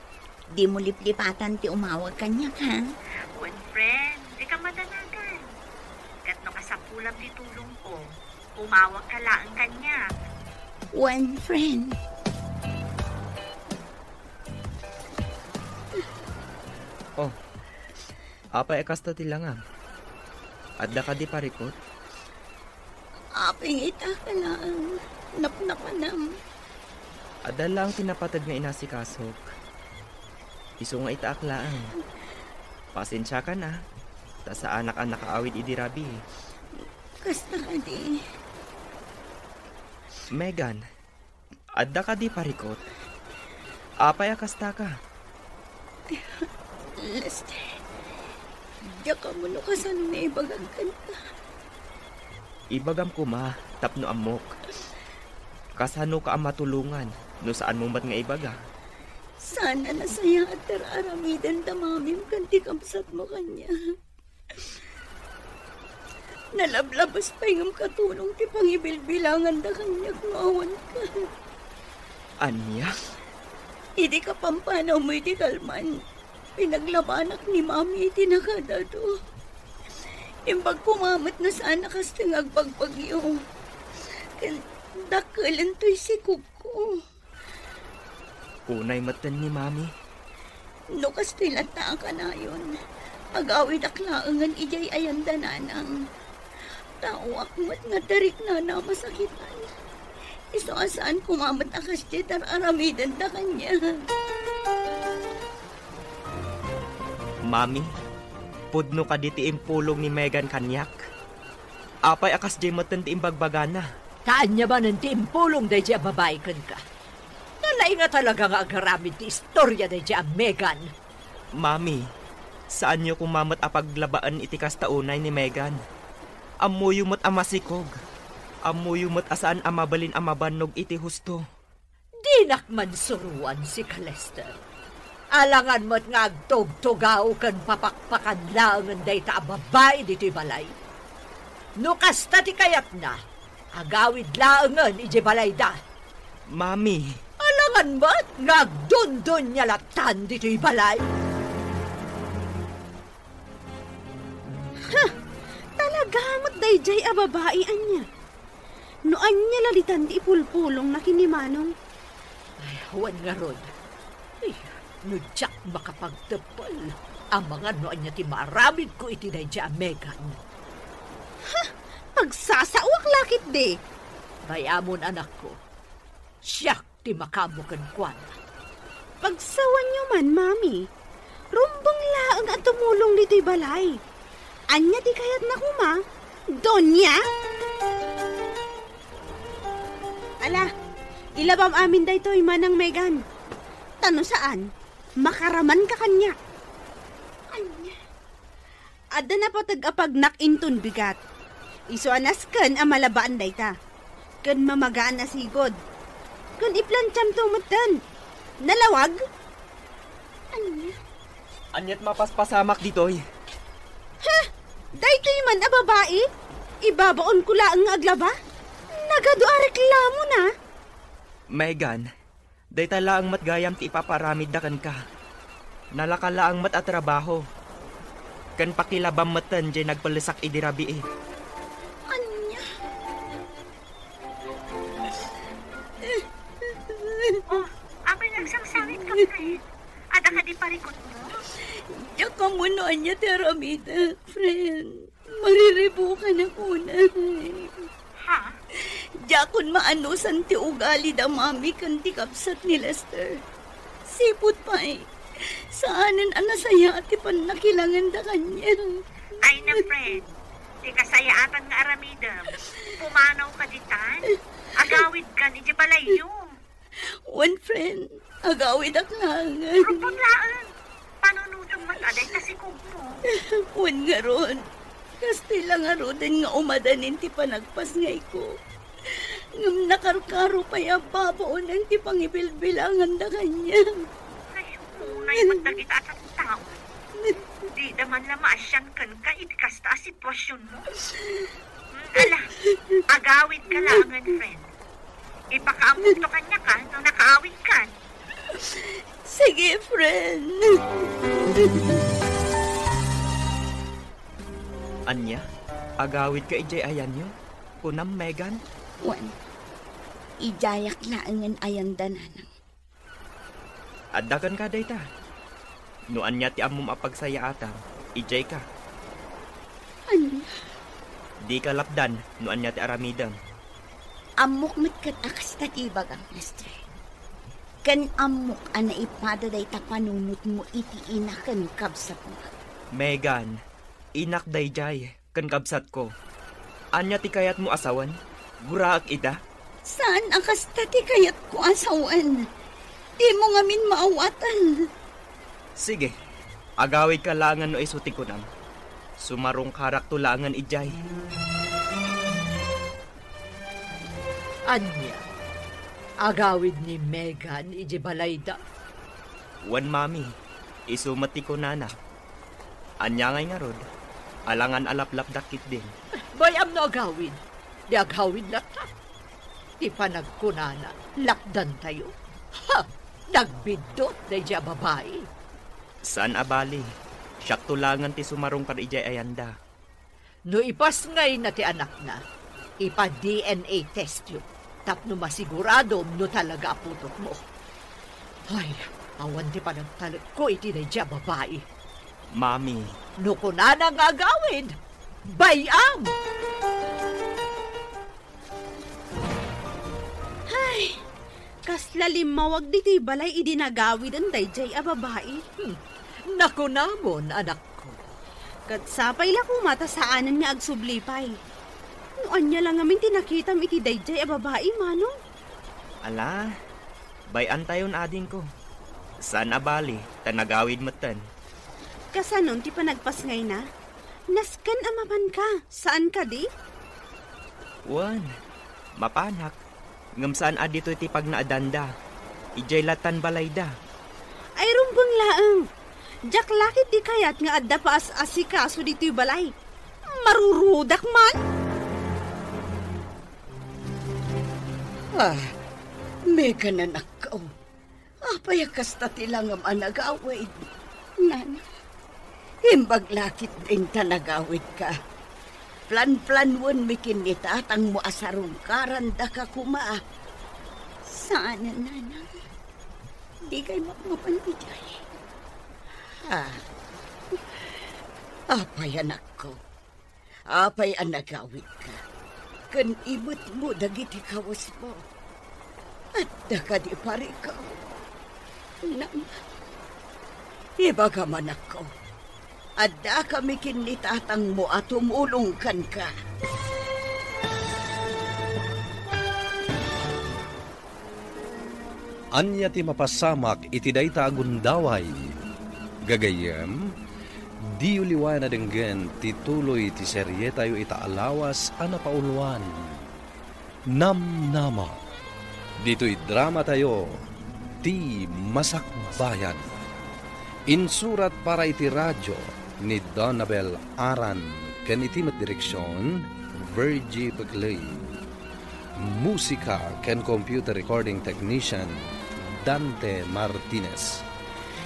Dimo liplipatan ti umawag kaniak, ha? Wen, friend, dika madanagan. Ket no kasapulam ti tulongko, umawagka laeng kaniak. Wen, friend. Oh, apay a kasta ti langam? Adda kadi parikut? Apay nga ita ka laeng, napnapanam. Adda laeng ti napateg nga inasikasok. Isu nga itaak laeng. Pasensiakan a, ta saanak a nakaawid idi rabii. Kasta kadi. Megan, adda kadi parikut? Apay a kastaka? Lester, diak ammo no kasano nga ibagak kenka. Ibagam koma tapno ammok. Kasanoka a matulongan no saanmo met nga ibaga? Saan a nasayaat ti ar-aramidenda mamim ken ti kabsatmo kaniak. Nalablabas pay ngem katulong ti pangibilbilanganda kaniak no awanka. Ania? Idi kapampanawmo iti kalman, pinaglabanak ni Mami iti nakadado. Imbag koma met no saan a kastoy nga agbagbagyo. Ken dakkelento ti sikogko. Unay metten ni Mami. No kastoy latta a kanayon, agawidak laengen idiay ayandananang. Taoak met nga tariknana a masakitan. Isu a saan koma met a kasdiay ti ar-aramidenda kaniak. Mami, pudno kadi ti impulong ni Megan kaniak? Apay a kasdiay metten ti imbagbagana? Ta ania manen ti impulong daydiay a babai kenka? Nalaing a talaga nga agaramid ti istoria daydiay a Megan. Mami, saanyo koma met a paglabaen iti kasta unay ni Megan. Ammoyo met a masikog. Ammoyo met a saan a mabalin a mabannog iti husto. Dinak man suroan sika, Lester. Alangan met nga agtugtugaw ken papakpakan laengen dayta a babai ditoy balay. No kasta ti kayatna, agawid laengen idiay balayda. Mami. Alangan met nga agdundunia lattan ditoy balay. Ha! Talaga met daydiay a babai ania? No ania la ditan ti ipulpulongna ken ni Manong? Ay, wen ngarud. Ay, no diak makapagteppel, amangan no ania ti maaramidko iti daydiay a Megan. Ha! Pagsasaoak la ketdi! Bay-amon, anakko. Siak ti makaammo kenkuana. Pagsawanyo man, Mami. Rumbeng laeng a tumulong ditoy balay. Ania ti kayatna koma, Doña? Ilabam amin daytoy, Manang Megan. Ta no saan, makaramanka kaniak. Ania? Adda napateg a pagnak inton bigat. Isu a nasken a malabaan dayta. Ken mamagaan a sigud. Ken iplantiamto metten. Nalawag? Ania? Aniat mapaspasamak ditoy? Ha? Daytoy man a babai? Ibabaonko laeng nga aglaba? Nagadu a reklamona. Megan, dayta laeng met gayam ti ipapaaramidda kenka. Nalaka laeng met a trabaho. Ken pakilabam metten diay nagpellesak idi rabii. Ania? Oh, apay nga agsangsangit ka, friend? Adda kadi parikutmo? Diak ammo no ania ti aramidek, friend. Mariribukan ako, Nay. Ha? Diakon maanusan ti ugali da Mami ken ti kabsat ni Lester. Sipud pay, saanen a nasayaat ti pannakilanganda kaniak. Ay na, friend. Ti kasayaatan nga aramidem, pumanawka ditan, agawidkan iti balayyo. Wen, friend, agawidak laengen. Rupot laeng. Panunotem met a dayta sikogmo. Wen ngarud, kastoy la ngaruden nga umadanin ti panagpasngayko. Ngem nakarkaro pay a babaonen ti pangibilbilanganda kaniak. Ay, unay met dagita a tattao. Dida man la maasian kenka iti kasta a situasionmo. Mm, ala, agawidka laengen, friend. Ipakaammokto kaniak no nakaawidkan. Sige, friend. Ania? Agawidka idiay ayanyo? Kunam, Megan? Wen, idiayak laengen ayanda, Nanang. Adda kenka dayta. No ania ti ammom a pagsayaatam, idiayka. Ania? Dika lapdan no ania ti aramidem. Ammok met ket a kasta ti ibagam, Lester. Ken ammok a naipada dayta panunotmo iti ina ken kabsatna. Megan, inak daydiay ken kabsatko. Ania ti kayatmo a sawen? Guraek ida? Saan a kasta ti kayatko a sawen. Dimo ngamin maawatan. Sige, agawidka laengen no isu ti kunam. Sumarungkarakto laengen idiay. Ania? Agawid ni Megan idiay balayda? Wen, Mami, isu met ti kunana. Ania ngay ngarud? Alangan a laplapdak ketdin. Bay-am no agawid. Di agawid latta. Ti panagkunana, lapdantayo. Ha! Nagbiddut daydiay a babai. Saan a bali. Siakto laengen ti sumarungkar idiay ayanda. No ipasngayna ti anakna, ipa-D N A testyo tapno masiguradom no talaga a putotmo. Ay, awan ti panagtalekko iti daydiay a babai. Mami. No kunana nga agawid, bay-am! Ay, kasla limmawag ditoy balay idi nagawiden daydiay a babai. Hmm. Nakunamon, anakko. Ket sapay la koma ta saanen nga agsubli pay. No ania la ngamin ti nakitam iti daydiay a babai, Manong? Ala, bay-antayon, adingko. Saan a bali, ta nagawid metten. Kasanon ti panagpasngayna? Nasken a mapanka, saan kadi? Wen, mapanak. Ngem saan a ditoy ti pagnaedanda. Idiay lattan balayda. Ay, rumbeng laeng. Diak la ketdi kayat nga adda paas-asikaso ditoy balay. Marurudak man. Ah, Megan, anakko. Apay a kasta ti langam a nagawid? Nana, imbag la ketdin ta nagawidka. Planplanwenmi ken ni tatangmo a sarungkarandaka koma. Saanen, Nana. Dikay mapmapan idiay. Ha? Apay, anakko? Apay a nagawidka ken imetmo dagiti kawesmo? Adda kadi parikaw? Nana, ibagam, anakko, addakami ken ni tatangmo a tumulong kenka. Ania ti mapasamak iti dayta a gundaway? Gagayyem, diyo liwayan a denggen ti tuloy ti serietayo ita a lawas a napauluan. Namnama. Ditoy dramatayo, Ti Masakbayan. Insurat para iti radyo ni Donabel Aran ken iti met direksion, Virgie Beclay. Musika ken computer recording technician, Dante Martinez.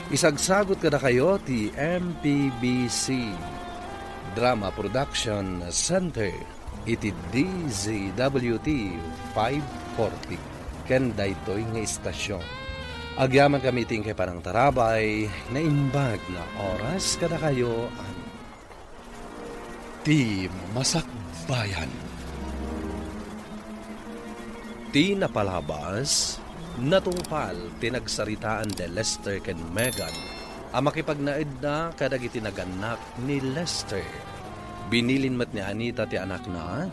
Isagsagut kadakayo ti M P B C Drama Production Center iti D Z W T five forty ken daytoy nga istasyon. Agyamankami iti inkay panangtarabay, naimbag nga oras kadakayo, Ti Masakbayan. Ti napalabas, natungpal ti nagsaritaan ni Lester ken Megan a makipagnaedda kadagiti nagannak ni Lester. Binilin met ni Anita ti anakna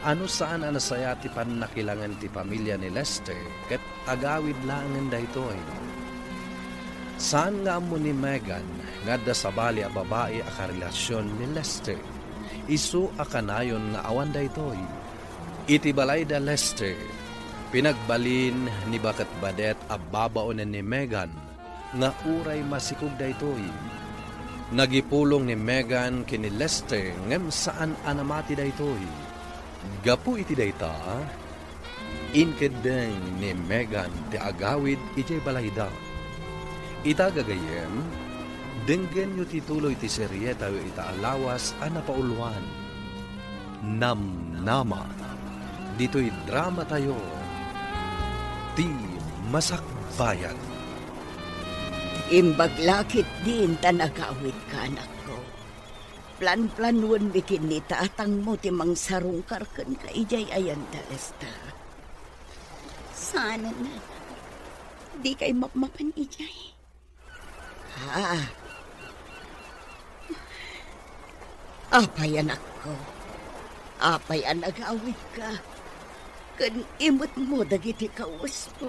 a no saan a nasayaat ti pannakilangen ti pamilia ni Lester ket agawid laengen daytoy. Saan nga ammo ni Megan nga adda sabali a babai a karelasion ni Lester. Isu a kanayon nga awan daytoy. Iti balay da Lester, pinagbalin ni Baket-badet a babaonen ni Megan nga uray masikog daytoy. Nagipulong ni Megan ken ni Lester ngem saan a namati daytoy. Gapu iti dayta, inkeddeng ni Megan ti agawid idiay balayda. Ita gagayyem, denggenyo ti tuloy ti serietayo ita a lawas a napauluan. Namnama. Ditoy dramatayo, Ti Masakbayan. Imbag la ketdin ta nagawidka, anakko. Planplanuenmi ken ni tatangmo ti mangsarungkar kenka idiay ayan da Lester. Saanen, dikay mapmapan idiay. Ah. Apay, anakko? Apay a nagawidka? Ken imetmo dagiti kawesmo?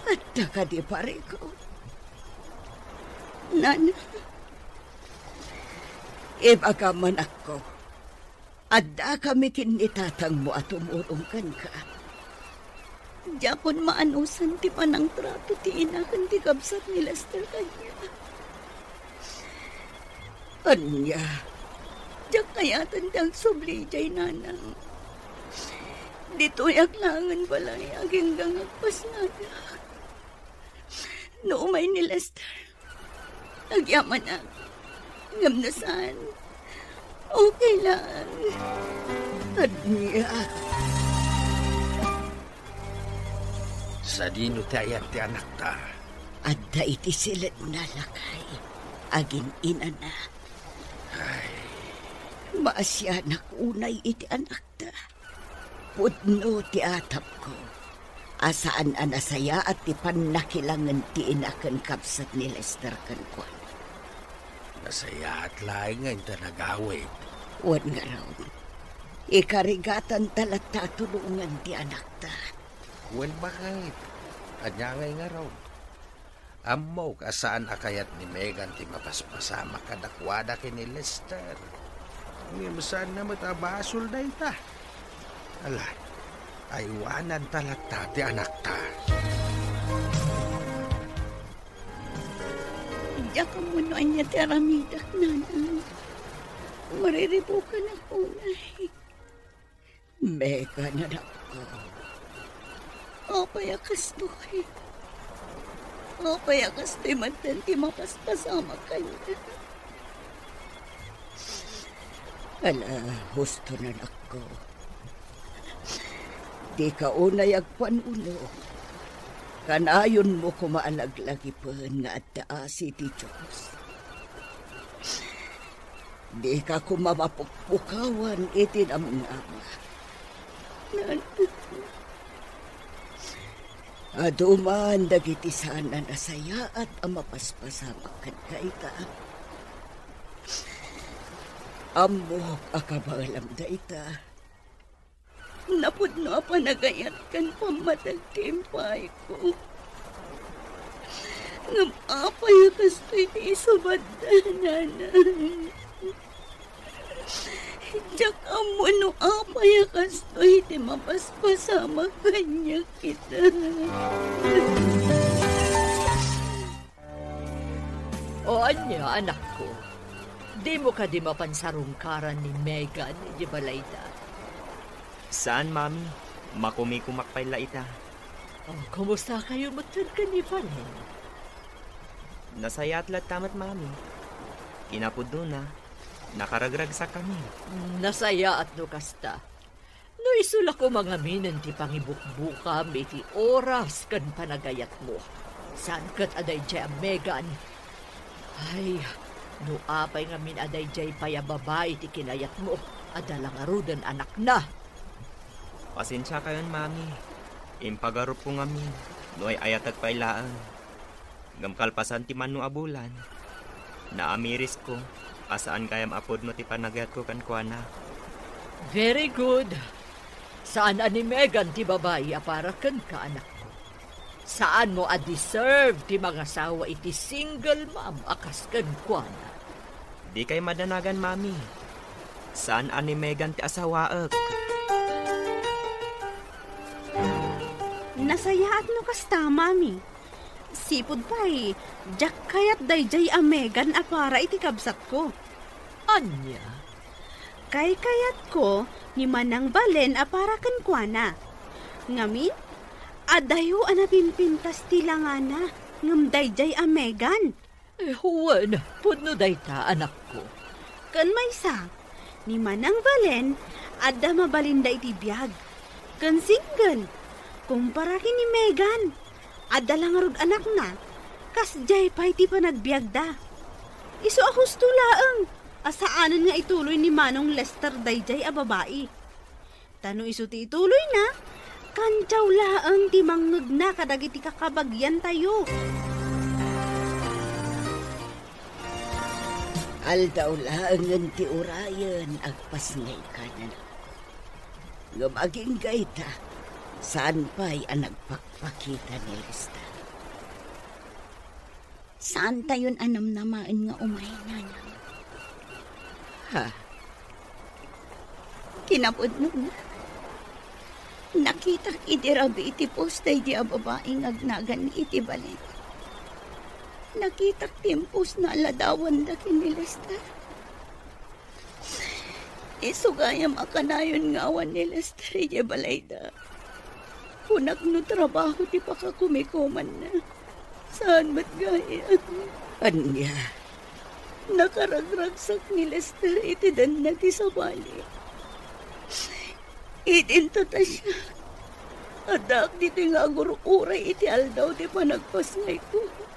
Adda kadi parikut? Nana, ibagam, anakko. Addakami ken ni tatangmo a tumulong kenka. Diakon maanusan ti panangtrato ti ina ken ti kabsat ni Lester kaniak. Ania, diak kayaten ti agsubli idiay, nanang. Ditoyak laengen balay agingga nga agpasngada. No umay ni Lester, agyamanak. Ngem no saan, okay lang. Ania? Sadino ti ayat ti anakta? Adda iti siledna, lakay, agin-inana. Ay. Maasianak unay iti anakta. Pudno ti atapko a saan a nasayaat ti pannakilangen ti ina ken kabsat ni Lester kenkuana. Nasayaat laeng nga inta nagawid. Wen ngarud, ikarigatanta latta a tulongen ti anakta. Wen, baket, ania ngay ngarud? Ammok a saan a kayat ni Megan ti mapaspasamak kadakuada ken ni Lester. Ngem saanna met a basol dayta. Ala, aywananta latta ti anakta. Diak ammo no ania ti aramidak, nanang. Mariribukanak unay. Megan, anakko. Apay a kastoy? Apay a kastoy metten ti mapaspasamak kaniak? Ala, husto, anakko. Dika unay agpanuno. Kanayonmo koma a laglagipen nga adda asi ti Dios. Dika koma mapukpukawan iti namnama. Adu man dagiti saan a nasayaat a mapaspasamak kenka ita. Ammok a kabaelam dayta. Napudno a panagayat ken pammateg ti impayko. Ngem apay a kastoy ti isubadda, nanang? Diak ammo no apay a kastoy ti mapaspasamak kaniak ita. O ania, anakko? Dimo kadi mapan sarungkaran ni Megan idiay balayda? Saan, Mami. Makumikumak pay la ita. O, kumusta kayo metten ken ni Valen? Nasayaat latta met, Mami. Kinapudnona, nakaragragsakkami. Nasayaat no kasta. No isu la koma ngaminen ti pangibukbukam iti oras ken panagayatmo, saan ket a daydiay a Megan. Ay, no apay ngamin a daydiay pay a babai ti kinayatmo, adda la ngaruden anakna. Pasensiakayon, Mami. Impagarupko ngamin no ay-ayatek pay laeng. Ngem kalpasan ti mano a bulan, naamirisko a saan gayam a pudno ti panagayatko kenkuana. Very good. Saan a ni Megan ti babai a para kenka, anakko. Saanmo a deserve ti mangasawa iti single mom a kas kenkuana. Dikay madanagan, Mami. Saan a ni Megan ti asawaek. Nasayaat no kasta, Mami. Sipud pay, diak kayat daydiay a Megan a para iti kabsatko. Ania? Kaykayatko ni Manang Valen a para kenkuana. Ngamin, adayo a napimpintas ti langana ngem daydiay a Megan. Eh, wen, pudno dayta, anakko. Ken maysa, ni Manang Valen, adda mabalinda iti biag. Ken single, kumpara ken ni Megan, adda la ngarud anakna, kasdiay pay ti panagbiagda. Isu a husto laeng a saanen nga ituloy ni Manong Lester daydiay a babai. Ta no isu ti ituloyna, kantiaw laeng ti mangngegna kadagiti kakabagiantayo. Aldaw laengen ti urayen, agpasngayka, nanang. Ngem agingga ita, saan pay a nagpakpakita ni Lester. Saantayon a namnamaen nga umay, nanang. Ha? Kinapudnona, nakitak idi rabii ti post daydi a babai nga agnagan iti balay. Nakitak ti imposna a ladawanda ken ni Lester. Isu gayam a kanayon nga awan ni Lester idiay balayda. Kunak no trabaho ti pakakumikumanna. Saan met gayam. Ania? Nakaragragsak ni Lester iti danna ti sabali. Idinto ta siak. Addaak ditoy nga agur-uray iti aldaw ti panagpasngayko.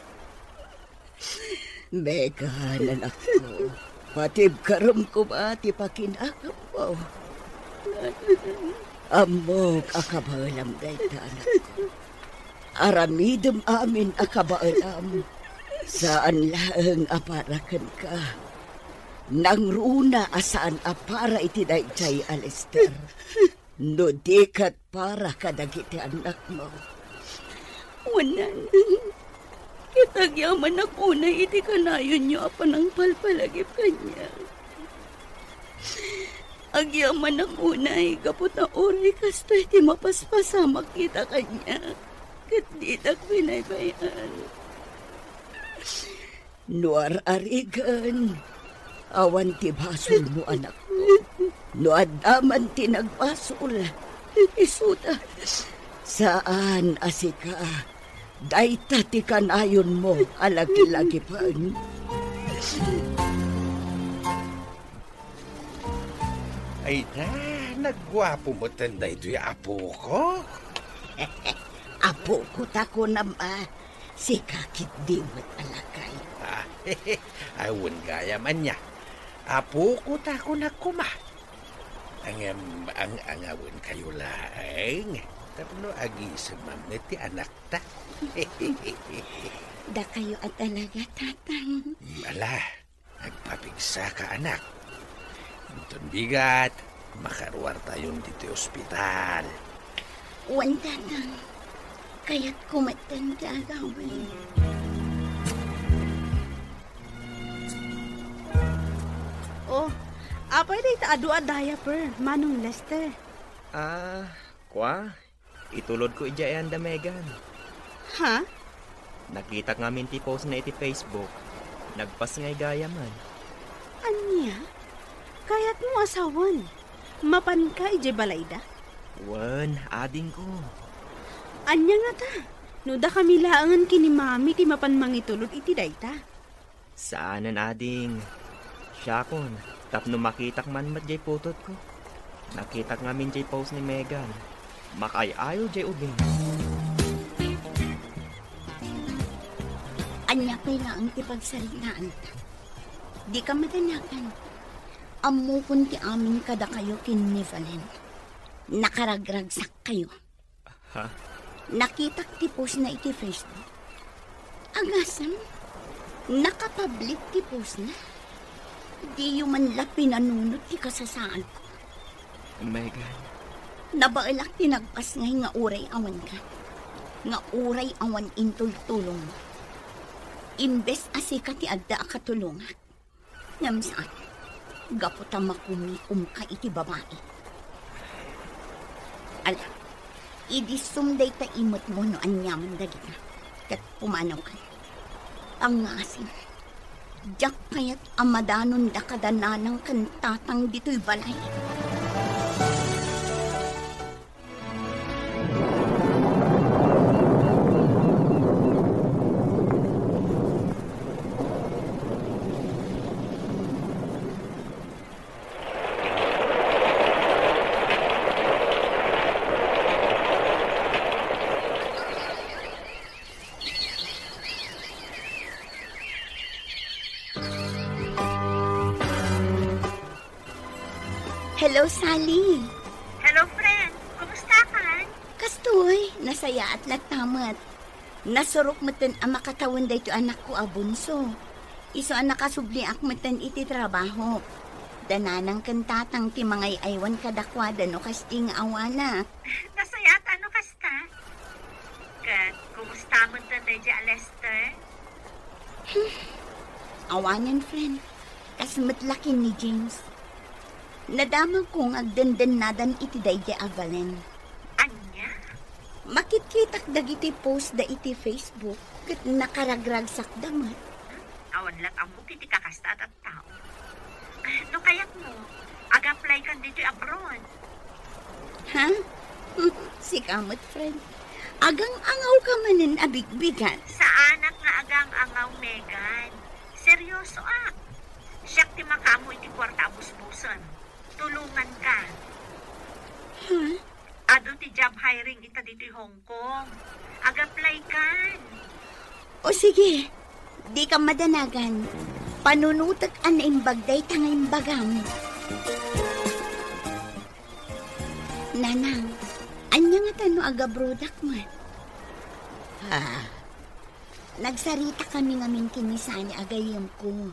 Megan, anakko, patibkarem koma ti pakinagammo. Ammok a kabaelam dayta, anakko. Aramidem amin a kabaelam. Saan laeng a para kenka. Nangruna a saan a para iti daydiay a Lester. No di ket para kadagiti annakmo. Wen, nanang, ket agyamanak unay iti kanayonyo a panangpalpalagip kaniak. Agyamanak unay gapu ta uray kastoy ti mapaspasamak ita kaniak, ket didak binaybay-an. No ar-arigen, awan ti basolmo, anakko. No adda man ti nagbasol, isuda. Saan a sika, dayta ti kanayonmo a lagilagipen. Ay na, nagguapo metten daytoy apoko. Apoko ta kunam a, sika ketdi met a lakay. Ah, awan gayam ania. Apoko ta kunak koma. Ngem ang-angawenkayo laeng. Tapno agisemam met ti anakta. Dakayo a talaga, Tatang. Ala, agpapigsaka, anak. Inton bigat, makaruartayon ditoy ospital. Wen, Tatang. Kayatko metten ti agawid. Apay dayta adu a diaper, Manong Lester? Ah, kua, itulodko idiay ayan da Megan. Ha? Nakitak ngamin ti postna iti Facebook. Nagpasngay gayamen. Ania? Kayatmo a sawen? Mapanka idiay balayda? Wen, adingko. Ania ngata? No dakami laengen ken ni Mami ti mapan mangitulod iti dayta. Saanen, ading. Siakon, tapno makitak man met diay putotko. Nakitak ngamin diay post ni Megan. Makaay-ayo diay ubing. Ania pay laeng ti pagsaritaanta? Dika madanagan. Ammokon ti amin kadakayo ken ni Valen. Nakaragragsakkayo. Ha? Nakitak ti postna iti Facebook. Agasem, nakapublic ti postna. Diyo man la pinanunot ti kasasaadko. Megan. Nabaelak ti nagpasngay nga uray awanka. Nga uray awan intultulongmo. Imbes a sika ti adda a katulongak. Ngem saan, gapu ta makumikomka iti babai. Ala, idissum dayta imetmo no aniaman dagita, ket pumanawkan. Pangngasim, diak kayat a madanonda kada nanang ken tatang ditoy balay. Hello, Sally. Hello, friend. Kumusta ka? Kastoy, nasayaat latta met. Nasurok metten a makatawen daytoy anakko a bunso. Isu a nakasubliak metten iti trabaho. Da nanang ken tatang ti mangay-aywan kadakuada no kasta nga awanak. Nasayaat no kasta? Ket kumusta metten daydiay a Lester? Hmm. Awanen, friend. Kas met la ken ni James. Nadamagko nga agdendennadan iti daydiay a Valen. Ania? Makitkitak dagiti post da iti Facebook ket nakaragragsakda met. Hmm? Awan lat ammok iti kakasta a tattao. No kayatmo, ag-apply kan ditoy abroad. Ha? Sika met, friend. Agang-angaw ka manen a bigbigat. Saanak nga agang-angaw, Megan. Seryosoak. Siak ti makaammo iti kuarta a busbusem. Tulonganka. Ha? Adu ti job hiring ita ditoy Hong Kong. Ag-apply kan. O sige, dika madanagan. Panunotek a naimbag dayta nga imbagam. Nanang, ania ngata no agabrodak met? Ah, nagsaritakami ngamin ken ni Sally a gayyemko.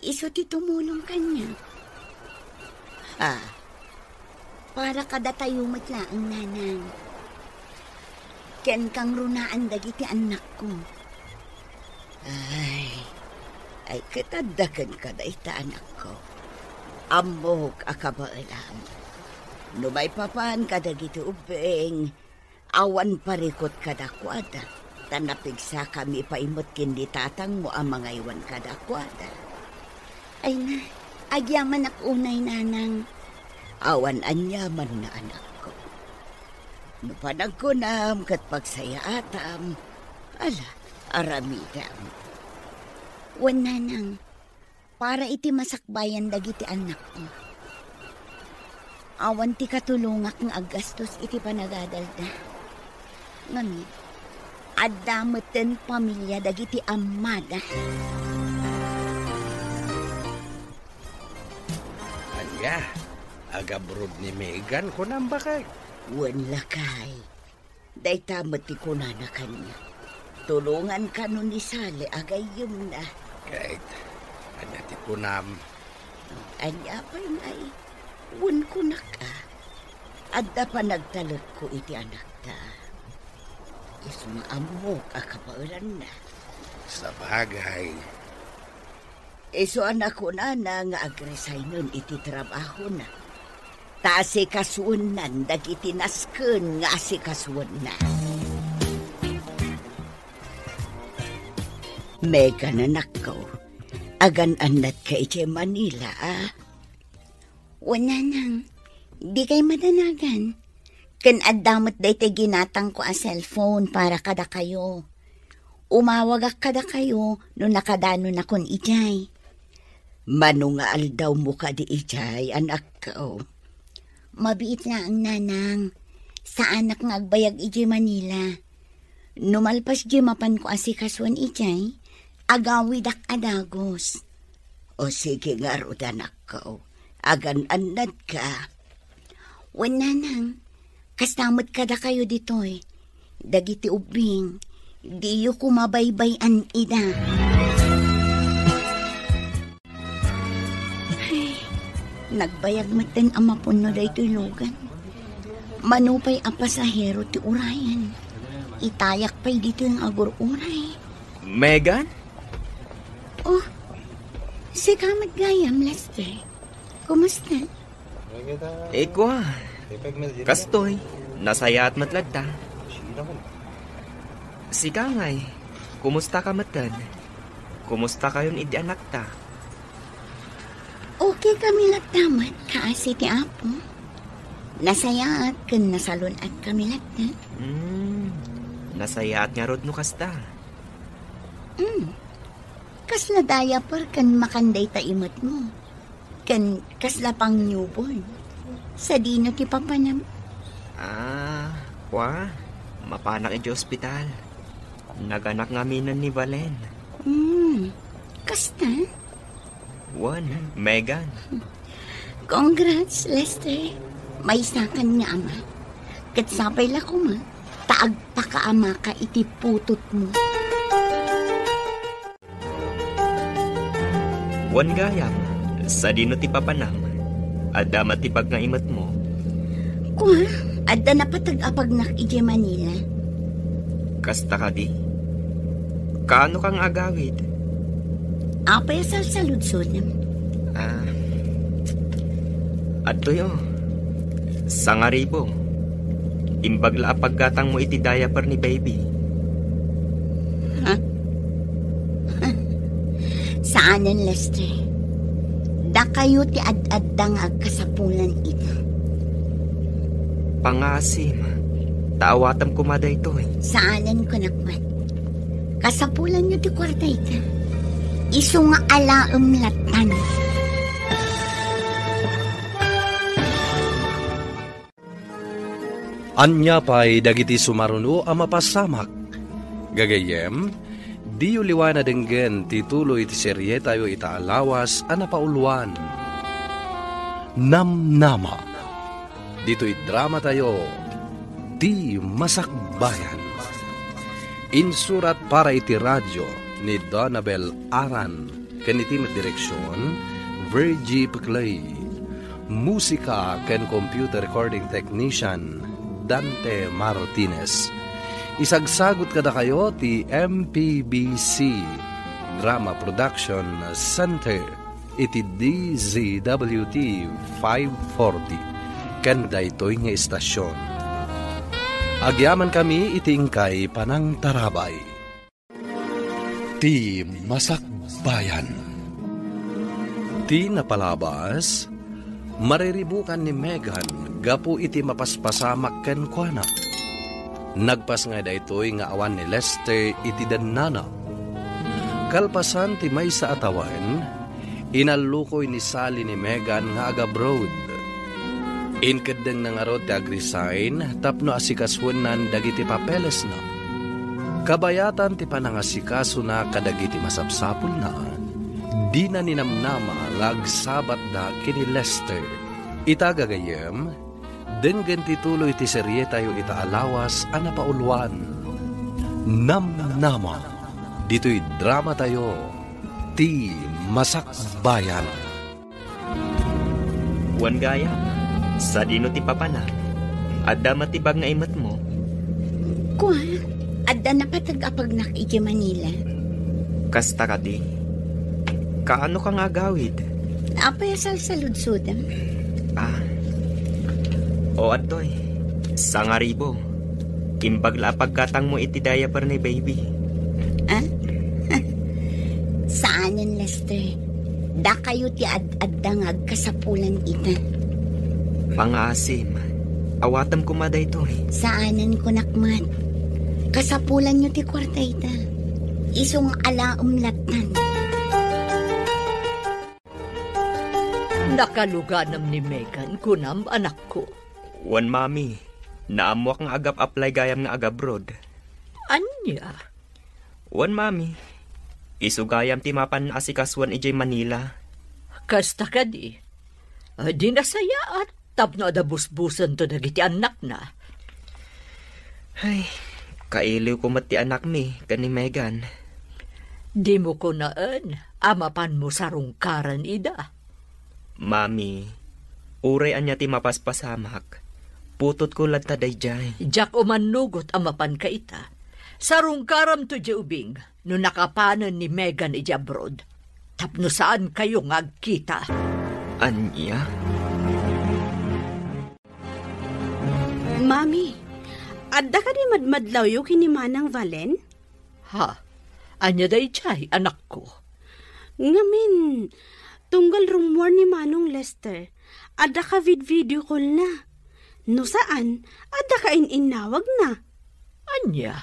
Isu ti tumulong kaniak. Ah, para kadatayo met laeng, Nanang. Ken kangrunaan dagiti annakko. Ay, ay, ket adda kenka dayta, anakko. Ammok a kabaelam. No maipapan kadagiti ubbing, awan parikut kadakuada, ta napigsakami pay met ken ni tatangmo a mangaywan kadakuada. Ay na, agyamanak unay, Nanang. Awan aniamanna, anakko. No panagkunam ket pagsayaatam, ala, aramidem. Wen, Nanang, para iti masakbayan dagiti annakko. Awan ti katulongak nga aggastos iti panagadalda. Ngamit, adda metten pamilia dagiti ammada. Ania? Ag-abroad ni Megan, kunam, bakay? Wen, lakay. Dayta met ti kunana kaniak. Tulongan kano ni Sally a gayyemna. Ket, ania ti kunam? Ania pay ngay? Wen, kunak a, adda panagtalekko iti anakta. Isu nga ammok a kabaelanna. Sabagay, Isu a nakunana nga agresignen iti trabahona, ta asikasuennan dagiti nasken nga asikasuenna. Megan, anakko, agan-annatka idiay Manila, a? Wen, nanang, dikay madanagan. Ken adda met daytoy ginatangko a cellphone para kadakayo. Umawagak kadakayo no nakadanonakon idiay. Mano nga aldawmo kadi idiay, anakko? Mabiit laeng, nanang. Saanak nga agbayag idiay Manila. No malpas diay mapanko asikasuen idiay, agawidak a dagus. O sige ngarud, anakko, agan-annadka. Wen, nanang, kasta met kadakayo ditoy. Dagiti ubbing, diyo koma baybay-an ida. Ay, nagbayag metten a mapunno daytoy lugan. Mano pay a pasahero ti urayen, itayak pay ditoy nga agur-uray. Megan? Oh, sika met gayam, Lester. Kumusta? Ikwa, kastoy, nasayaat met latta. Sika ngay, kumusta ka metten? Kumusta kayon idi anakta? Okay kami latta met, kaasi ti Apo. Nasayaat ken nasalun-at kami latta. Hmm, nasayaat ngarud no kasta. Hmm. Kasla diaper ken makan dayta imetmo. Ken kasla pang newborn. Sadino ti papanam? Ah, kwa, mapanak iti ospital. Naganak ngaminen ni Valen. Hmm, kasta? Wen, Megan. Congrats, Lester. Maysakan nga ama. Ket sapay la koma, ta agpakaamaka iti putotmo. Wen gayam, sadino ti papanam? Adda met ti pagngaimetmo? Kua, adda napateg a pagnak idiay Manila. Kasta kadi? Kaano ka nga agawid? Apay a salsaludsodem? Ah, adtoy, oh. Sangaribo. Imbag la a paggatangmo iti diaper ni baby. Ha? Saanen, Lester. Dakayo ti ad-adda nga agkasapulan ita. Pangasim, ta awatem koma daytoy. Saanen, kunak met. Kasapulanyo ti kuarta ita. Isu nga alaem lattan. Ania pay dagiti sumaruno a mapasamak? Gagayyem, diyo liwan a denggen ti tuloy ti serietayo ita a lawas a napauluan, Namnama. Ditoy dramatayo, Ti Masakbayan. Insurat para iti radio ni Donabel Aran. Ken iti met direksion, Virgie Peclay. Musika ken computer recording technician, Dante Martinez. Isagsagut kadakayo ti M P B C Drama Production Center iti D Z W T five forty ken daytoy nga istasyon. Agyamankami iti inkay panangtarabay. Ti Masakbayan. Ti napalabas, mariribukan ni Megan gapu iti mapaspasamak kenkuana. Nagpasngay daytoy nga awan ni Lester iti dennana. Kalpasan ti maysa a tawen, inallukoy ni Sally ni Megan nga agabroad. Inkeddengna ngarud ti agresign tapno asikasuennan dagiti papelesna. Kabayatan ti panangasikasona kadagiti masapsapulna, dina ninamnama nga agsabatda ken ni Lester. Ita gagayyem, denggen ti tuloy ti serietayo ita a lawas a napauluan, Namnama, ditoy dramatayo, Ti Masakbayan. Wen gayam, sadino ti papanak? Adda met ti pagngaimetmo? Kua, adda napateg a pagnak idiay Manila. Kasta kadi? Kaano ka nga agawid? Apay a salsaludsodem? Ah. O, adtoy. Sangaribo. Imbag la a paggatangmo iti diaper ni baby. Ah? Saanen, Lester. Dakayo ti ad-adda nga agkasapulan ita. Pangaasim. Awatem koma daytoy. Saanen, kunak met. Kasapulanyo ti kuarta ita. Isu nga alaem lattan. Nakaluganam ni Megan, kunam, anakko? Wen, Mami. Naammoak nga agap-apply gayam nga agabroad. Ania? Wen, Mami. Isu gayam ti mapan asikasuan idiay Manila. Kasta kadi. Di nasayaat tapno adda busbusanto dagiti annakna. Ay, kailiwko met ti anakmi ken ni Megan. Dimo kunaen a mapanmo sarungkaran ida. Mami, uray ania ti mapaspasamak, putotko latta daydiay. Diak umannugot a mapanka ita. Sarungkaramto idiay ubing no nakapanen ni Megan idiay abroad, tapno saankayo nga agkita. Ania? Mami, adda kadi madmadlawyo ken ni Manang Valen? Ha? Ania daydiay, anakko? Ngamin, tunggal rummuar ni Manong Lester, adda ka vid-video call na. No saan, adda ka in-innawagna. Ania?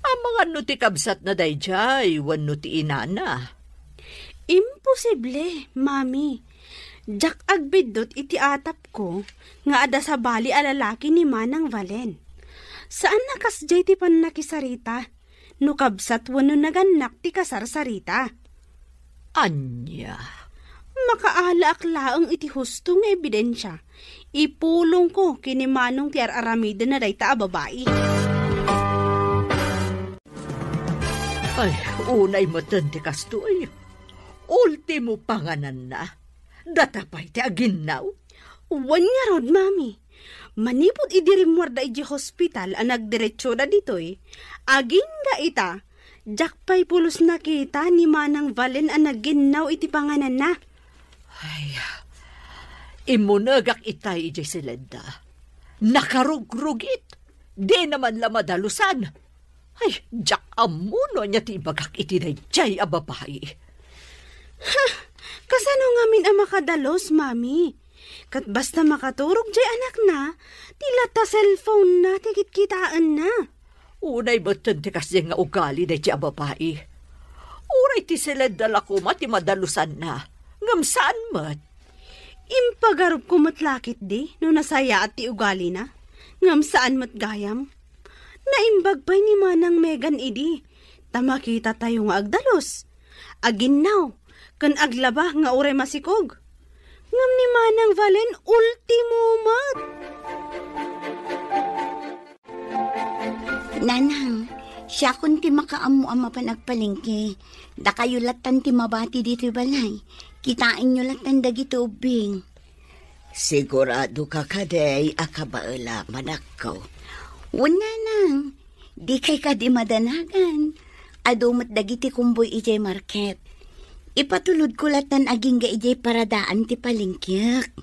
Amangan no ti kabsatna daydiay wenno ti inana? Imposible, Mami. Diak agbiddut iti atapko nga adda sabali a lalaki ni Manang Valen. Saan a kasdiay ti pannakisarita no kabsat wenno nagannak ti kasarsarita. Ania? Makaalaak laeng iti husto nga ebidensia. Ipulongko ken ni Manong ti ar-aramidenna dayta a babai. Ay, unay metten ti kastoy. Ultimo pangananna. Data pay ti aginnaw? Wen ngarud, Mami. Manipud idi rimmuarda idiay hospital a nagdiretsoda ditoy, agingga ita, diak pay pulos nakita ni Manang Valen a naginnaw iti pangananna. Ay, immunegak itay idiay siledda. Nakarugrugit. Dina man la madalusan. Ay, diak ammo no ania ti ibagak iti daydiay a babai. Ha? Kasano ngamin a makadalus, Mami? Ket basta makaturog diay anakna, ti latta cellphone-na ti kitkitaenna. Unay metten ti kasdiay nga ugali daydiay a babai. Uray ti siledda la koma ti madalusanna, ngem saan met. Impagarupko met la ketdi no nasayaat ti ugalina, ngem saan met gayam. Naimbag pay ni Manang Megan idi, ta makitatayo nga agdalus, aginnaw, ken aglaba nga uray masikog. Ngem ni Manang Valen, ultimo met. Nanang, siakon ti makaammo a mapan agpalengke. Dakayo lattan ti mabati ditoy balay. Kitaenyo lattan dagiti ubbing. Sigurado ka kadi a kabaelam, anakko? Wen, nanang, dikay kadi madanagan. Adu met dagiti kumboy idiay market. Ipatulodko lattan agingga idiay paradaan ti palengkiek.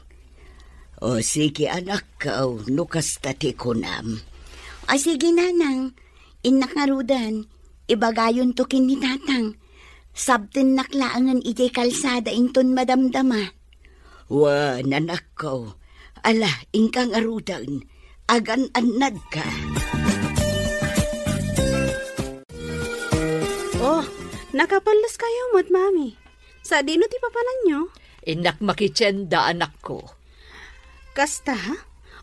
O, sige, anakko, no kasta ti kunam. O, sige, nanang. Innak ngaruden, ibagayonto ken ni tatang. Sabtennak laengen idiay kalsada inton madamdama. Wen, anakko. Ala, inka ngaruden. Agan-annadka. Oh, nakapalleskayo met, Mami. Sadino ti papananyo? Innak makitienda, anakko. Kasta?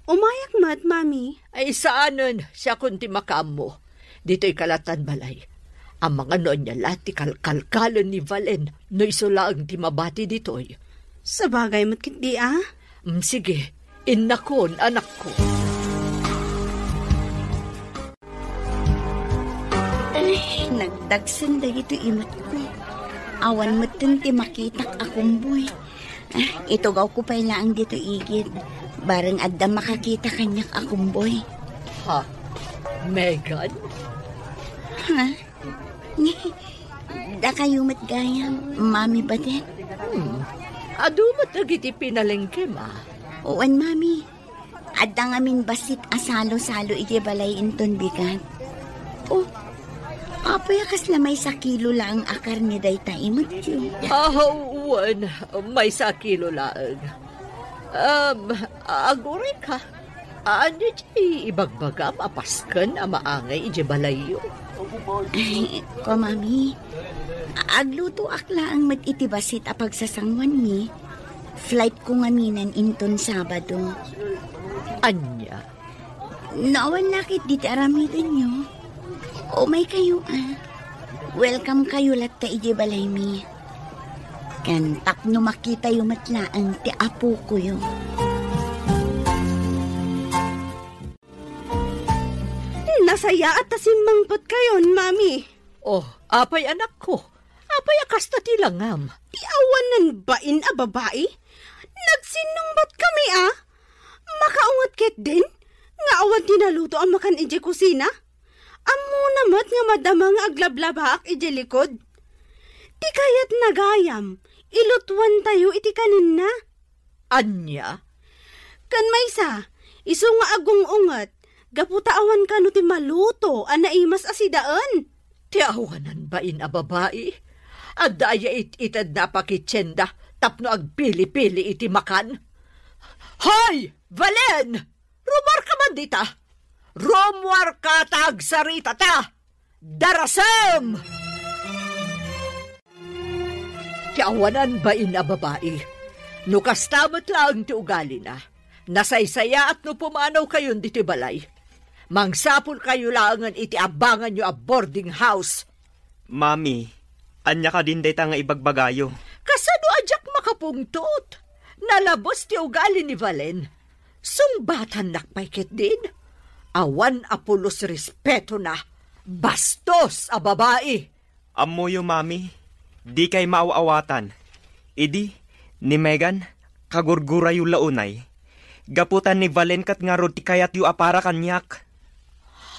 Umayak met, Mami. Ay, saanen, siakon ti makaammo. Ditoy ka lattan balay. Amangan no ania la ti kalkalkalen ni Valen no isu laeng ti mabati ditoy. Sabagay met ketdi, a? Mm, sige, innakon, anakko. Ay, nagdagsen dagitoy imatko. Awan metten ti makitak a kumboy. Ah, itugawko pay laeng ditoy igid. Bareng adda makakita kaniak a kumboy. Ha? Megan? Ha? Dakayo met gayam, Mami Badet. Hmm. Adu met dagiti pinalengkem, a? Wen, Mami. Adda ngamin bassit a salo-salo idiay balay inton bigat. Oh, apay a kasla maysa kilo laeng a karne dayta imetyo? Ah, wen, maysa kilo laeng. Um, aguray ka. Ania ti ibagbagam a pasken a maangay idiay balayyo? Ay, ko, Mami. Aglutoak laeng met iti bassit a pagsasanguanmi. Flight ko ngaminen inton Sabado. Ania? No awan la ket dita aramidenyo, umaykayo, a. Welcome kayo latta idiay balaymi. Ken tapno makitayo met laeng ti apokoyo. Nasayaat ta simmangpetkayon, Mami. Oh, apay, anakko? Apay a kasta ti langam? Ti awanan bain a babai? Nagsinnungbatkami, a. Makaunget ketdin nga awan ti naluto a makan idiay kusina? Ammona met nga madama nga aglablabaak idiay likod. Ti kayatna gayam, ilutuantayo iti kaninna. Ania? Ken maysa, isu nga agung-unget, gapu ta awan kano ti maluto a naimas a sidaen. Ti awanan bain a babai, adda aya it-itedna a pakitienda tapno agpili-pili iti makan? Hoy, Valen! Rumuarka man dita! Rumuarka ta agsaritata! Darasem! Ti awanan bain a babai. No kasta met laeng ti ugalina, nasaysayaat no pumanawkayon ditoy balay. Mangsapulkayo laengen iti abanganyo a boarding house. Mami, ania kadin dayta nga ibagbagayo? Kasano a diak makapungtot? Nalabes ti ugali ni Valen. Sungbatannak pay ketdin. Awan a pulos respetona. Bastos a babai! Ammoyo, Mami, dikay maaw-awatan. Idi, ni Megan, kagurgurayo la unay. Gapu ta ni Valen ket ngarud ti kayatyo a para kaniak.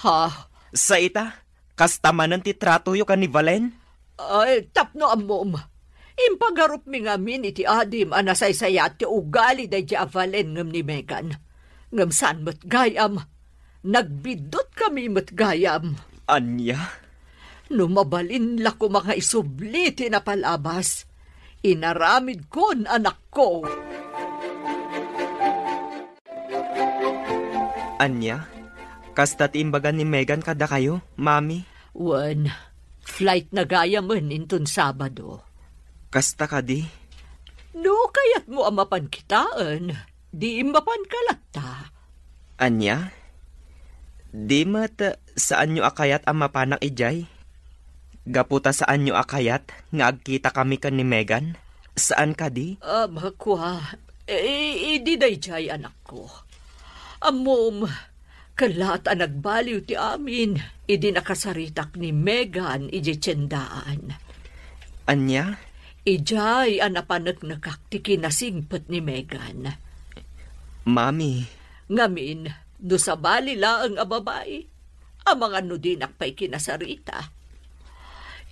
Ha? Sa ita, kasta manen ti tratoyo ken ni Valen? Ay, tapno ammom, impagarupmi ngamin iti adim a nasaysayaat ti ugali daydiay a Valen ngem ni Megan. Ngem saan met gayam, nagbiddutkami met gayam. Ania? No mabalin la koma nga isubli ti napalabas, inaramidkon, anakko. Ania? Kasta ti imbaga ni Megan kadakayo, Mami? Wen, flight na gayamen inton Sabado. Kasta kadi? No kayatmo a mapan kitaen, di mapanka latta. Ania? Di met saanyo a kayat a mapanak idiay? Gapu ta saanyo a kayat nga agkitakami ken ni Megan? Saan kadi? Ah, kua, i-, idi daydiay, anakko. Ammom, kellaat a nagbaliw ti amin idi nakasaritak ni Megan idiay tiendaan. Ania? Idiay a napaneknekak ti kinasingpet ni Megan. Mami. Ngamin, no sabali laeng a babai, amangan no dinak pay kinasarita.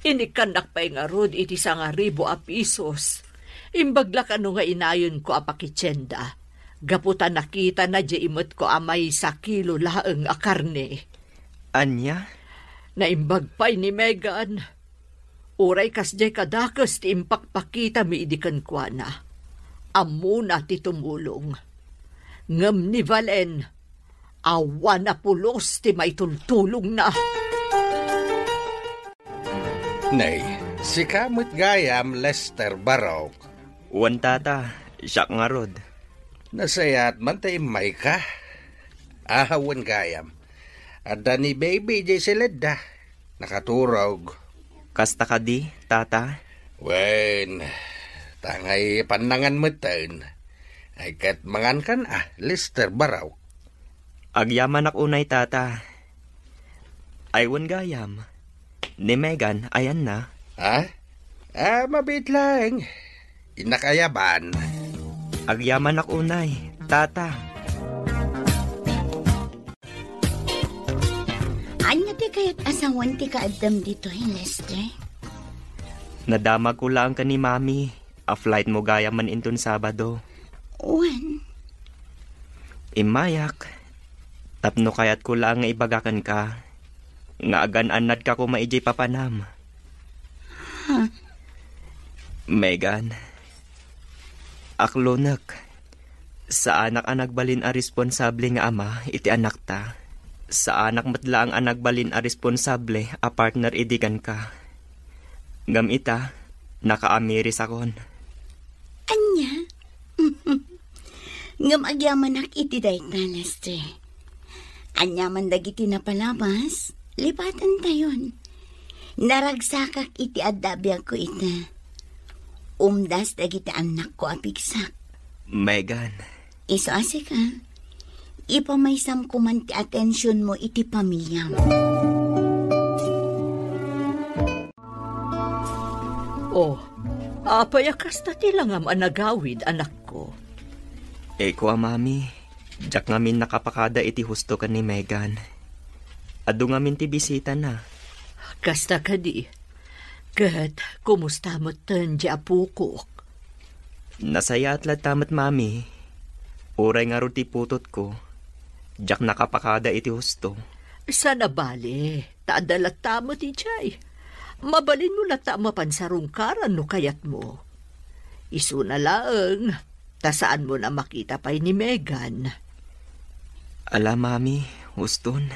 Inikkannak pay ngarud iti sangaribu a pisos. Imbag la kano nga inayonko a pakitienda, gapu ta nakitana diay imetko a maysa kilo laeng a karne. Ania? Naimbag pay ni Megan. Uray kasdiay kadakes ti impakpakitami idi kenkuana, ammona ti tumulong. Ngem ni Valen, awan a pulos ti maitultulongna. Nay, sika met gayam, Lester Barok. Wen, tata, siak ngarud. Nasayaat man ta immayka. Ahawen gayam. Adda ni baby diay siledda. Nakaturog. Kasta kadi, tata? Wen, tangay pannangan metten. Ay ket mangankan a, Lester Barok. Agyamanak unay, tata. Ay wen gayam. Ni Megan, ayanna? Ha? Ah, mabiit laeng. Innak ayaban. Agyamanak unay, tata. Ania ti kayat a sawen ti kaaddam ditoy, Lester? Nadamagko laeng ken ni Mami a flightmo gayam man inton Sabado. Wen. Immayak, tapno kayatko laeng nga ibaga kenka nga agan-annadka koma idiay papanam. Ha? Megan, aklonek. Saanak a nagbalin a responsable nga ama iti anakta. Saanak met laeng a nagbalin a responsable a partner idi kenka. Ngem ita, nakaamirisakon. Ania? Ngem agyamanak iti dayta, Lester. Aniaman dagiti napalabas, lipatantayon. Naragsakak iti adda a biagko ita. Umdas dagiti annakko a pigsak. Megan. Isu a sika, ipamaysam koman ti atensionmo iti pamiliam. Oh, apay a kasta ti langam a nagawid, anakko? Eko a, Mami, diak ngamin nakapakada iti husto ken ni Megan. Adu ngamin ti bisitana. Kasta kadi. Ket kumusta metten ti apokok? Nasayaat latta met, Mami. Uray ngarud ti putotko, diak nakapakada iti husto. Saan a bale, ta adda latta met idiay. Mabalinmo latta a mapan sarungkaran no kayatmo. Isuna laeng, ta saanmon a makita pay ni Megan. Ala, Mami, huston.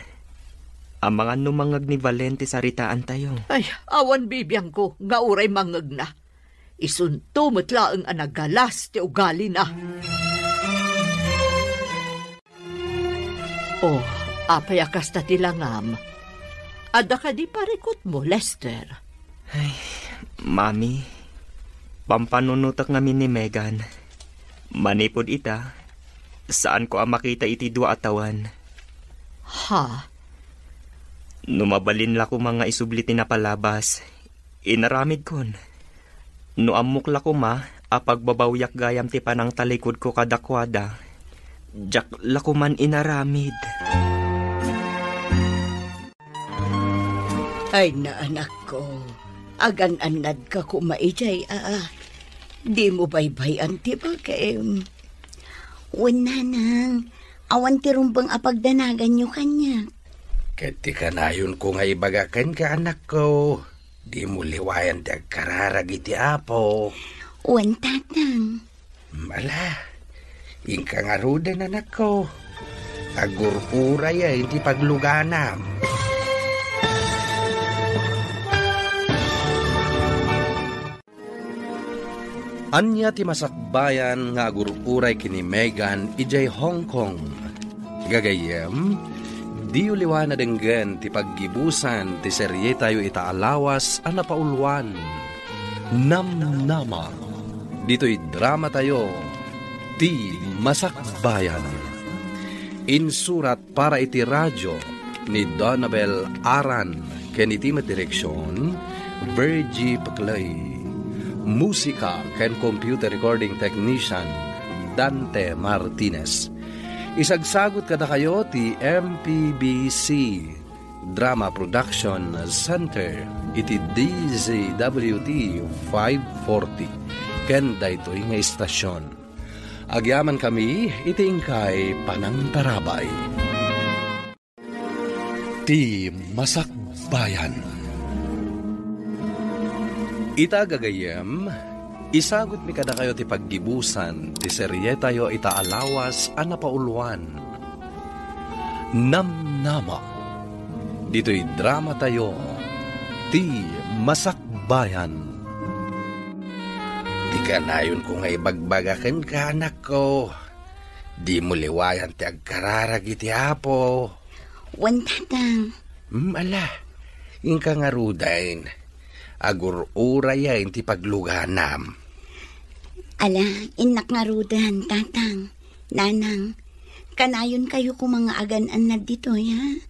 Amangan no mangngeg ni Valen ti saritaantayo. Ay, awan bibiangko nga uray mangngegna. Isunto met laeng a nagalas ti ugalina. Oh, apay a kasta ti langam? Adda kadi parikutmo, Lester? Ay, Mami, pampanunotek ngamin ni Megan. Manipud ita, saanko a makita iti dua a tawen. Ha? No mabalin la koma nga isubli ti napalabas, inaramidkon. No ammok la koma a pagbabawiak gayam ti panangtalikudko kadakuada, diak la koman inaramid. Ay, naanakko, agan-annadka koma idiay, a. Dimo baybay-an ti bagim. Wen, nanang, awan ti rumbeng a pagdanaganyo kaniak. Ket ti kanayonko nga ibaga kenka, anakko, dimo liwayan ti agkararag iti Apo. Wen, tatang. Ala, inka ngaruden, anakko. Agur-urayem ti pagluganam. Ania ti masakbayan nga agur-uray ken ni Megan idiay Hong Kong? Gagayyem, diyo liwan a denggen ti paggibusan ti serietayo ita a lawas a napauluan, Namnama. Ditoy dramatayo, Ti Masakbayan. Insurat para iti radio ni Donabel Aran ken iti met direksion, Virgie Peclay. Musika ken computer recording technician, Dante Martinez. Isagsagut kadakayo ti M P B C Drama Production Center iti D Z W T five forty ken daytoy nga istasyon. Agyamankami iti inkay panangtarabay. Ti Masakbayan. Ita gagayyem, isagutmi kadakayo ti paggibusan ti serietayo ita a lawas a napauluan, Namnama. Ditoy dramatayo, Ti Masakbayan. Ti kanayonko nga ibagbaga kenka, anakko, dimo liwayan ti agkararag iti Apo. Wen, tatang. Hmm, ala, inka ngaruden. Agur-urayem ti pagluganam. Ala, innak ngaruden, tatang, nanang. Kanayonkayo koma nga agan-annad ditoy, ha?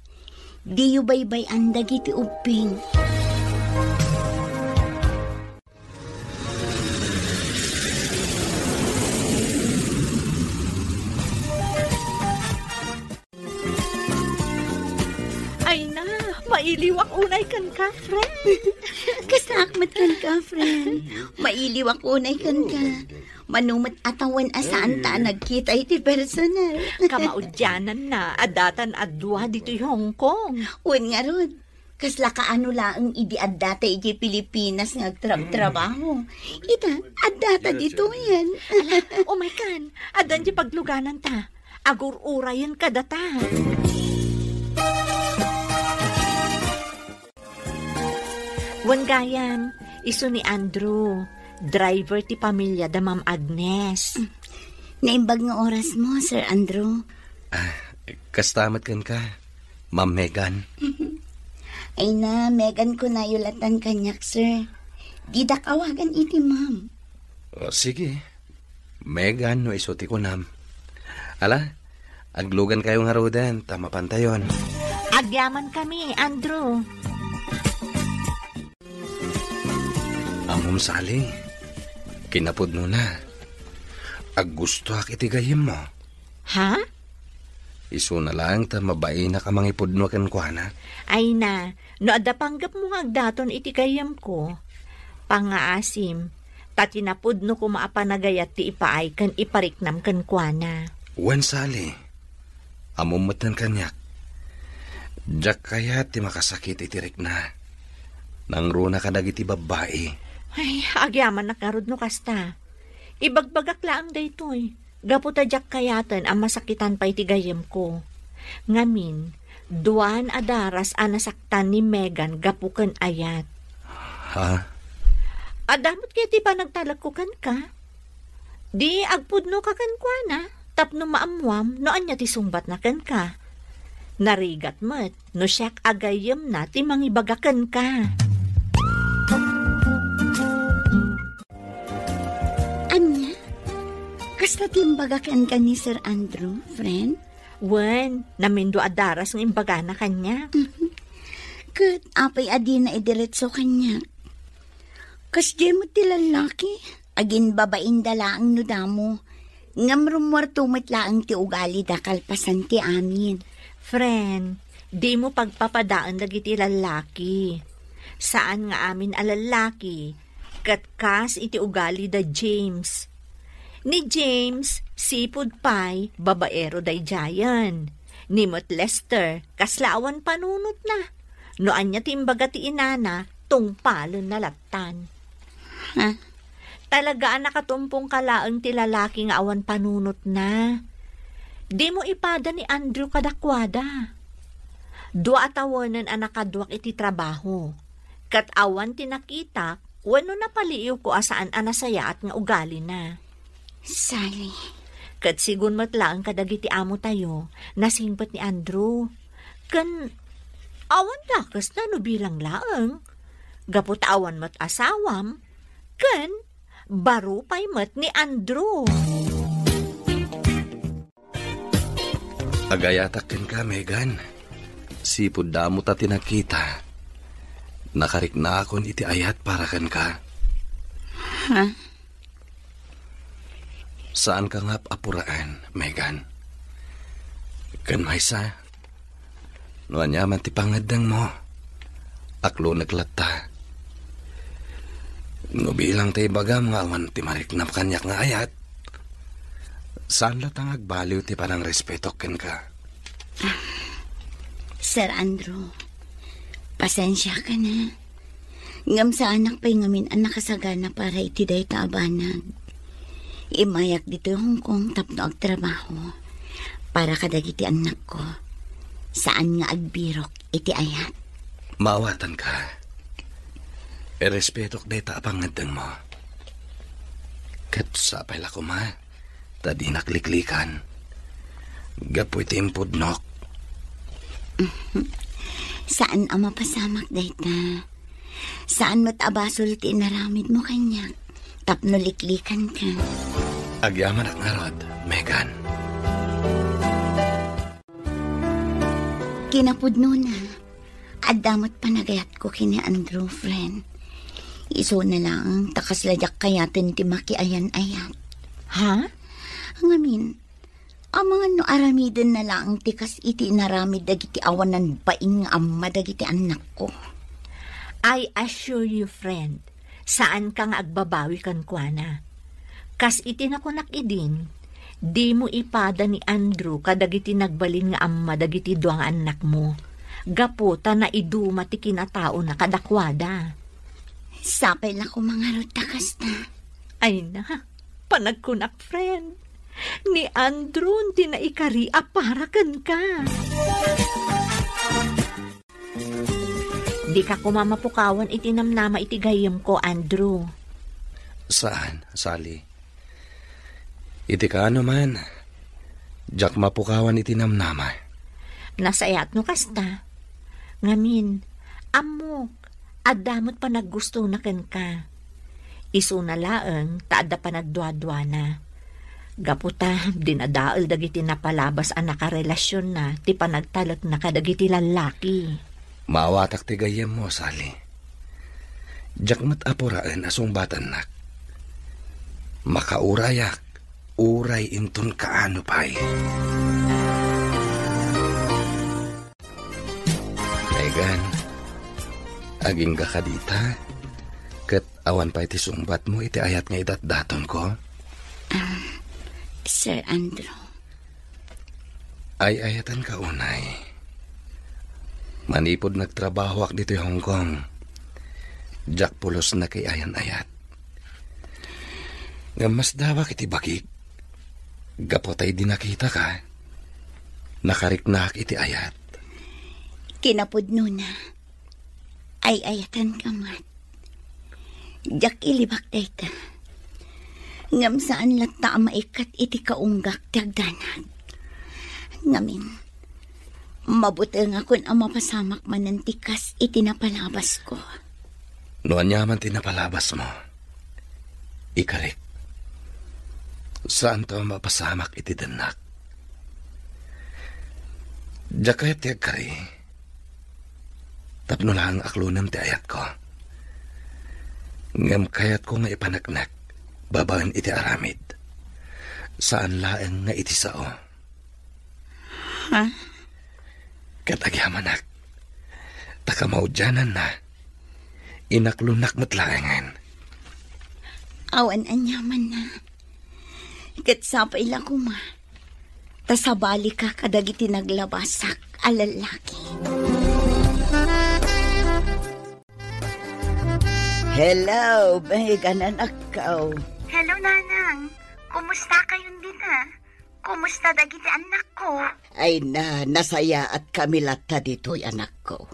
Diyo baybay-an dagiti ubbing. Ay na, Mailiwak unay kenka, friend. Kastaak met kenka, friend. Mailiwak unay kenka. Mano met a tawen a saanta a nagkita iti personal. Kamaudiananna, addatan a dua ditoy Hong Kong. Wen ngarud, kasla kaano laeng idi addata idiay Pilipinas nga agtrabtrabaho. Ita, addata ditoyen. Ala, umay kan, addan diay paglugananta. Agur-urayen kadata. Wen gayam, isu ni Andrew, driver ti pamilya da Ma'am Agnes. Naimbag nga orasmo, Sir Andrew. Ah, kasta met kenka, Ma'am Megan. Ay na, Megan kunayo latan kaniak, sir. Didak awagan iti ma'am. O, sige. Megan no isu ti kunam. Ala, aglugankayo ngaruden ta mapantayon. Agyamankami, Andrew. Ammom, Sally, kinapudnona, aggustoak iti gayyemmo. Ha? Isuna laeng ta mabainak a mangipudno kenkuana. Ay na, no adda panggepmo nga agdaton iti gayyemko, pangngaasim, ta kinapudno koma a panagayat ti ipaay ken ipariknam kenkuana. Wen, Sally, ammom metten kaniak. Diak kayat ti makasakit iti rikna. Nangruna kadagiti babbai. Ay, agyamanak ngarud no kasta. Ibagbagak laeng daytoy. Gapu ta diak kayaten a masakitan pay ti gayyemko. Ngamin, duan a daras a nasaktan ni Megan gapu ken ayat. Ha? Adda met ket ti panagtalekko kenka. Di agpudnoka kenkuana, tapno maammuam no ania ti sungbatna kenka. Narigat met no siak a gayyemna ti mangibaga kenka. Ania? Kasta ti imbaga kenka ni Sir Andrew, friend? Wen, namindua a daras nga imbagana kaniak. Mhm. Ket apay a dina idiretso kaniak? Kasdiay met ti lallaki, aginbabainda laeng no damo. Ngem rummuarto met laeng ti ugalida kalpasan ti amin. Friend, dimo pagpapadaen dagiti lallaki. Saan nga amin a lallaki, ket kas iti ugali da James. Ni James, sipud pay, babaero daydiayen. Ni met Lester, kasla awan panunotna. No ania ti imbaga ti inana, tungpalenna lattan. Ha? Talaga a nakatumpong ka laeng ti lalaki nga awan panunotna. Dimo ipada ni Andrew kadakuada. Dua a tawenen a nakaduak iti trabaho. Ket awan ti nakitak wenno napaliiwko a saan a nasayaat nga ugalina. Sally. Ket sigun met laeng kadagiti amotayo, nasingpet ni Andrew. Ken awan dakesna no bilang laeng. Gapu ta awan met asawam, ken baro pay met ni Andrew. Agayatak kenka, Megan. Sipud damo ta ti nakita. Nakariknaakon iti ayat para kenka. Ha? Saanka nga ap-apuraen, Megan. Ken maysa, no aniaman ti pangngeddengmo, aklonek latta. No bilang ta ibagam nga awan ti mariknam kaniak nga ayat, saan latta nga agbaliw ti panangrespetok kenka. Sir Andrew, pasensiakan a. Ngem saanak pay ngamin a nakasagana para iti dayta a banag. Immayak ditoy Hong Kong tapno agtrabaho para kadagiti annakko. Saan nga agbirok iti ayat. Maawatanka. Irespetok dayta a pangngeddengmo. Ket sapay la koma ta dinak liklikan. Gapu iti impudnok. Saan a mapasamak dayta. Saan met a basol ti inaramidmo kaniak tapno liklikanka. Agyamanak ngarud, Megan. Kinapudnona, adda met panagayatko ken ni Andrew, friend. Isuna laeng ta kasla diak kayaten ti makiayan-ayat. Ha? Ngamin, Amangan no aramidenna laeng ti kas iti inaramid dagiti awanan bain nga amma dagiti annakko. I assure you, friend, saanka nga agbabawi kenkuana. Kas iti nakunak idin, dimo ipada ni Andrew kadagiti nagbalin nga amma dagiti dua nga annakmo, gapu ta naiduma ti kinataona kadakuada. Sapay la koma ngarud ta kasta. Ay na, panagkunak, friend. Ni Andrew ti naikari a para kenka. Dika koma mapukawan iti namnama iti gayyemko, Andrew. Saan, Sally? Iti kaano man, diak mapukawan iti namnama. Nasayaat no kasta. Ngamin, ammok, adda met panaggustona kenka. Isuna laeng ta adda panagduaduana. Gapu ta dinadael dagiti napalabas a nakarelasionna ti panagtalekna kadagiti lallaki. Maawatak ti gayyemmo, Sally. Diak met apuraen a sungbatannak. Makaurayak, uray inton kaano pay. Megan, agingga kadi ita, ket awan pay ti sungbatmo iti ayat nga idatdatonko? Ah, Sir Andrew. Ay-ayatenka unay. Manipud nagtrabahoak ditoy Hong Kong, diak pulos nakaayan-ayat. Ngem masdawak iti bagik, gapu ta idi nakitaka, nakariknaak iti ayat. Kinapudnona, ay-ayatenka met. Diak ilibak dayta. Ngem saan latta a maikkat iti kaunggak ti agdanag. Ngamin, mabutengakon a mapasamak manen ti kas iti napalabasko. No aniaman ti napalabasmo, ikarik. Saanto a mapasamak iti dennak. Diak kayat ti agkari. Tapno laeng aklonem ti ayatko. Ngem kayatko nga ipaneknek babaen iti aramid. Saan laeng nga iti sao. Ha? Ket agyamanak, ta kamaudiananna, inaklonak met laengen. Awan aniamanna. Ket sapay la koma ta sabalika kadagiti naglabasak a lallaki. Hello, Megan, anakko. Hello, Nanang. Kumusta kayon dita? Kumusta dagiti annakko? Ay na, nasayaatkami latta ditoy, anakko.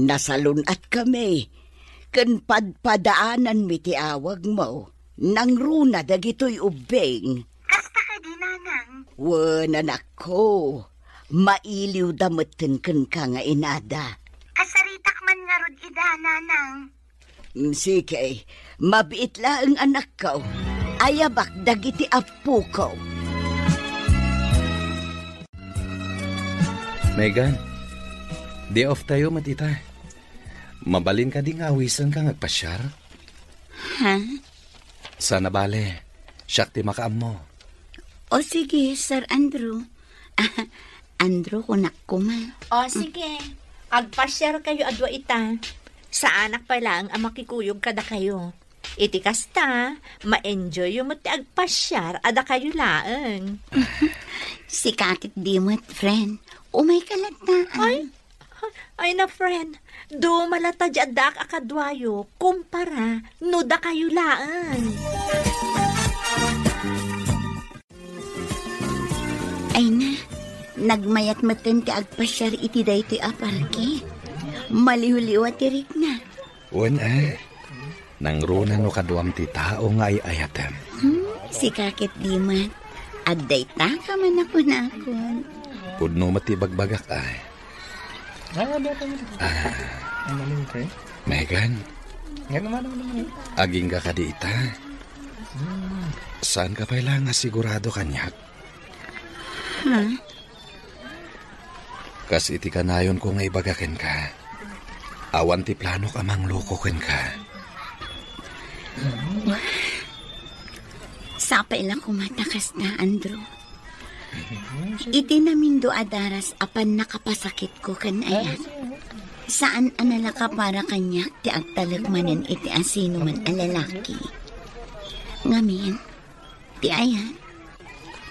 Nasalun-atkami ken padpadaananmi ti awagmo. Nangruna dagitoy ubbing. Kasta kadi, Nanang? Wen, anakko. Mailiwda metten kenka nga inada. Kasaritak man ngarud ida, Nanang. Mm, sige, mabiit laeng, anakko. Ayabak dagiti appoko. Megan, day off tayo met ita. Mabalin kadi nga awisenka nga agpasiar? Ha? Saan a bale, siak ti makaammo. O sige, Sir Andrew. Andrew, kunak koma. O sige, agpasiar kayo a dua ita. Saanak pay laeng a makikuyog kadakayo. Iti kasta, ma-enjoy yo met ti agpasiar a dakayo laeng. Sika ket di met, friend. Umayka latta, ah. Ay, ay na, friend. Duma latta di addaak a kaduayo, kumpara no dakayo laeng. Ay na, nagmayat metten ti agpasiar iti daytoy a parke. Maliwliwa ti rikna. Wen, a. Nangruna no kaduam ti tao nga ay-ayatem. Hmm, sika ket di met. Adda ita ka man a kunakon. Pudno met ti ibagbagak, a. Ah, dati mo. Ah. Ang maling, pre. Megan. Ngem naman, naman, naman. Agingga kadi ita. Hmm. Saanka pay la nga sigurado kaniak? Ha? Kas iti kanayonko nga ibaga kenka, awan ti planok a mangloko kenka. Sapay la koma ta kasta, Andrew. Iti namindo a daras a pannakapasakitko ken Ayat, saan a nalaka para kaniak ti agtalek manen iti asinoman a lalaki. Ngamin, ti Ayat,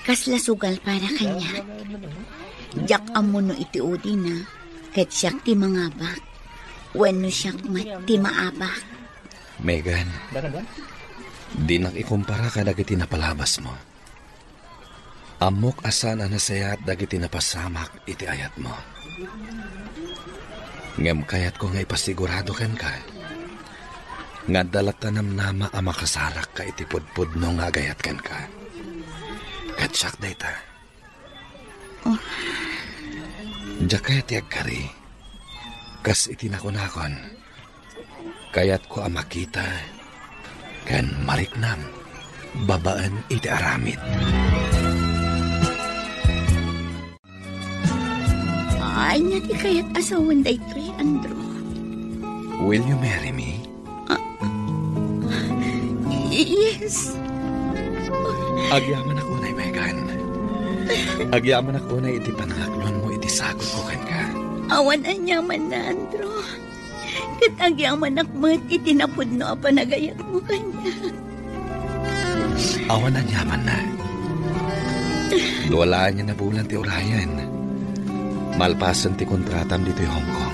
kasla sugal para kaniak. Diak ammo no iti udina, ket siak ti mangabak, wenno siak met ti maabak. Megan, dinak ikumpara kadagiti napalabasmo. Ammok a saan a nasayaat dagiti napasamak iti ayatmo. Ngem kayatko nga ipasigurado kenka nga adda latta namnama a makasarakka iti pudpudno nga agayat kenka. Ket siak dayta. Oh. Diak kayat ti agkari. Kas iti nakunakon, kayatko a makita ken mariknam babaen iti aramid. Ania ti kayat a sawen daytoy, Andrew? Will you marry me? Ah, yes. Agyamanak unay, Megan. Agyamanak unay iti panangaklonmo iti sagut ko kenka. Awan aniamanna, Andrew. Ket agyamanak met iti napudno a panagayatmo kaniak. Awan aniamanna. Dua laeng a bulan ti urayen. Malpasen ti kontratam ditoy Hong Kong.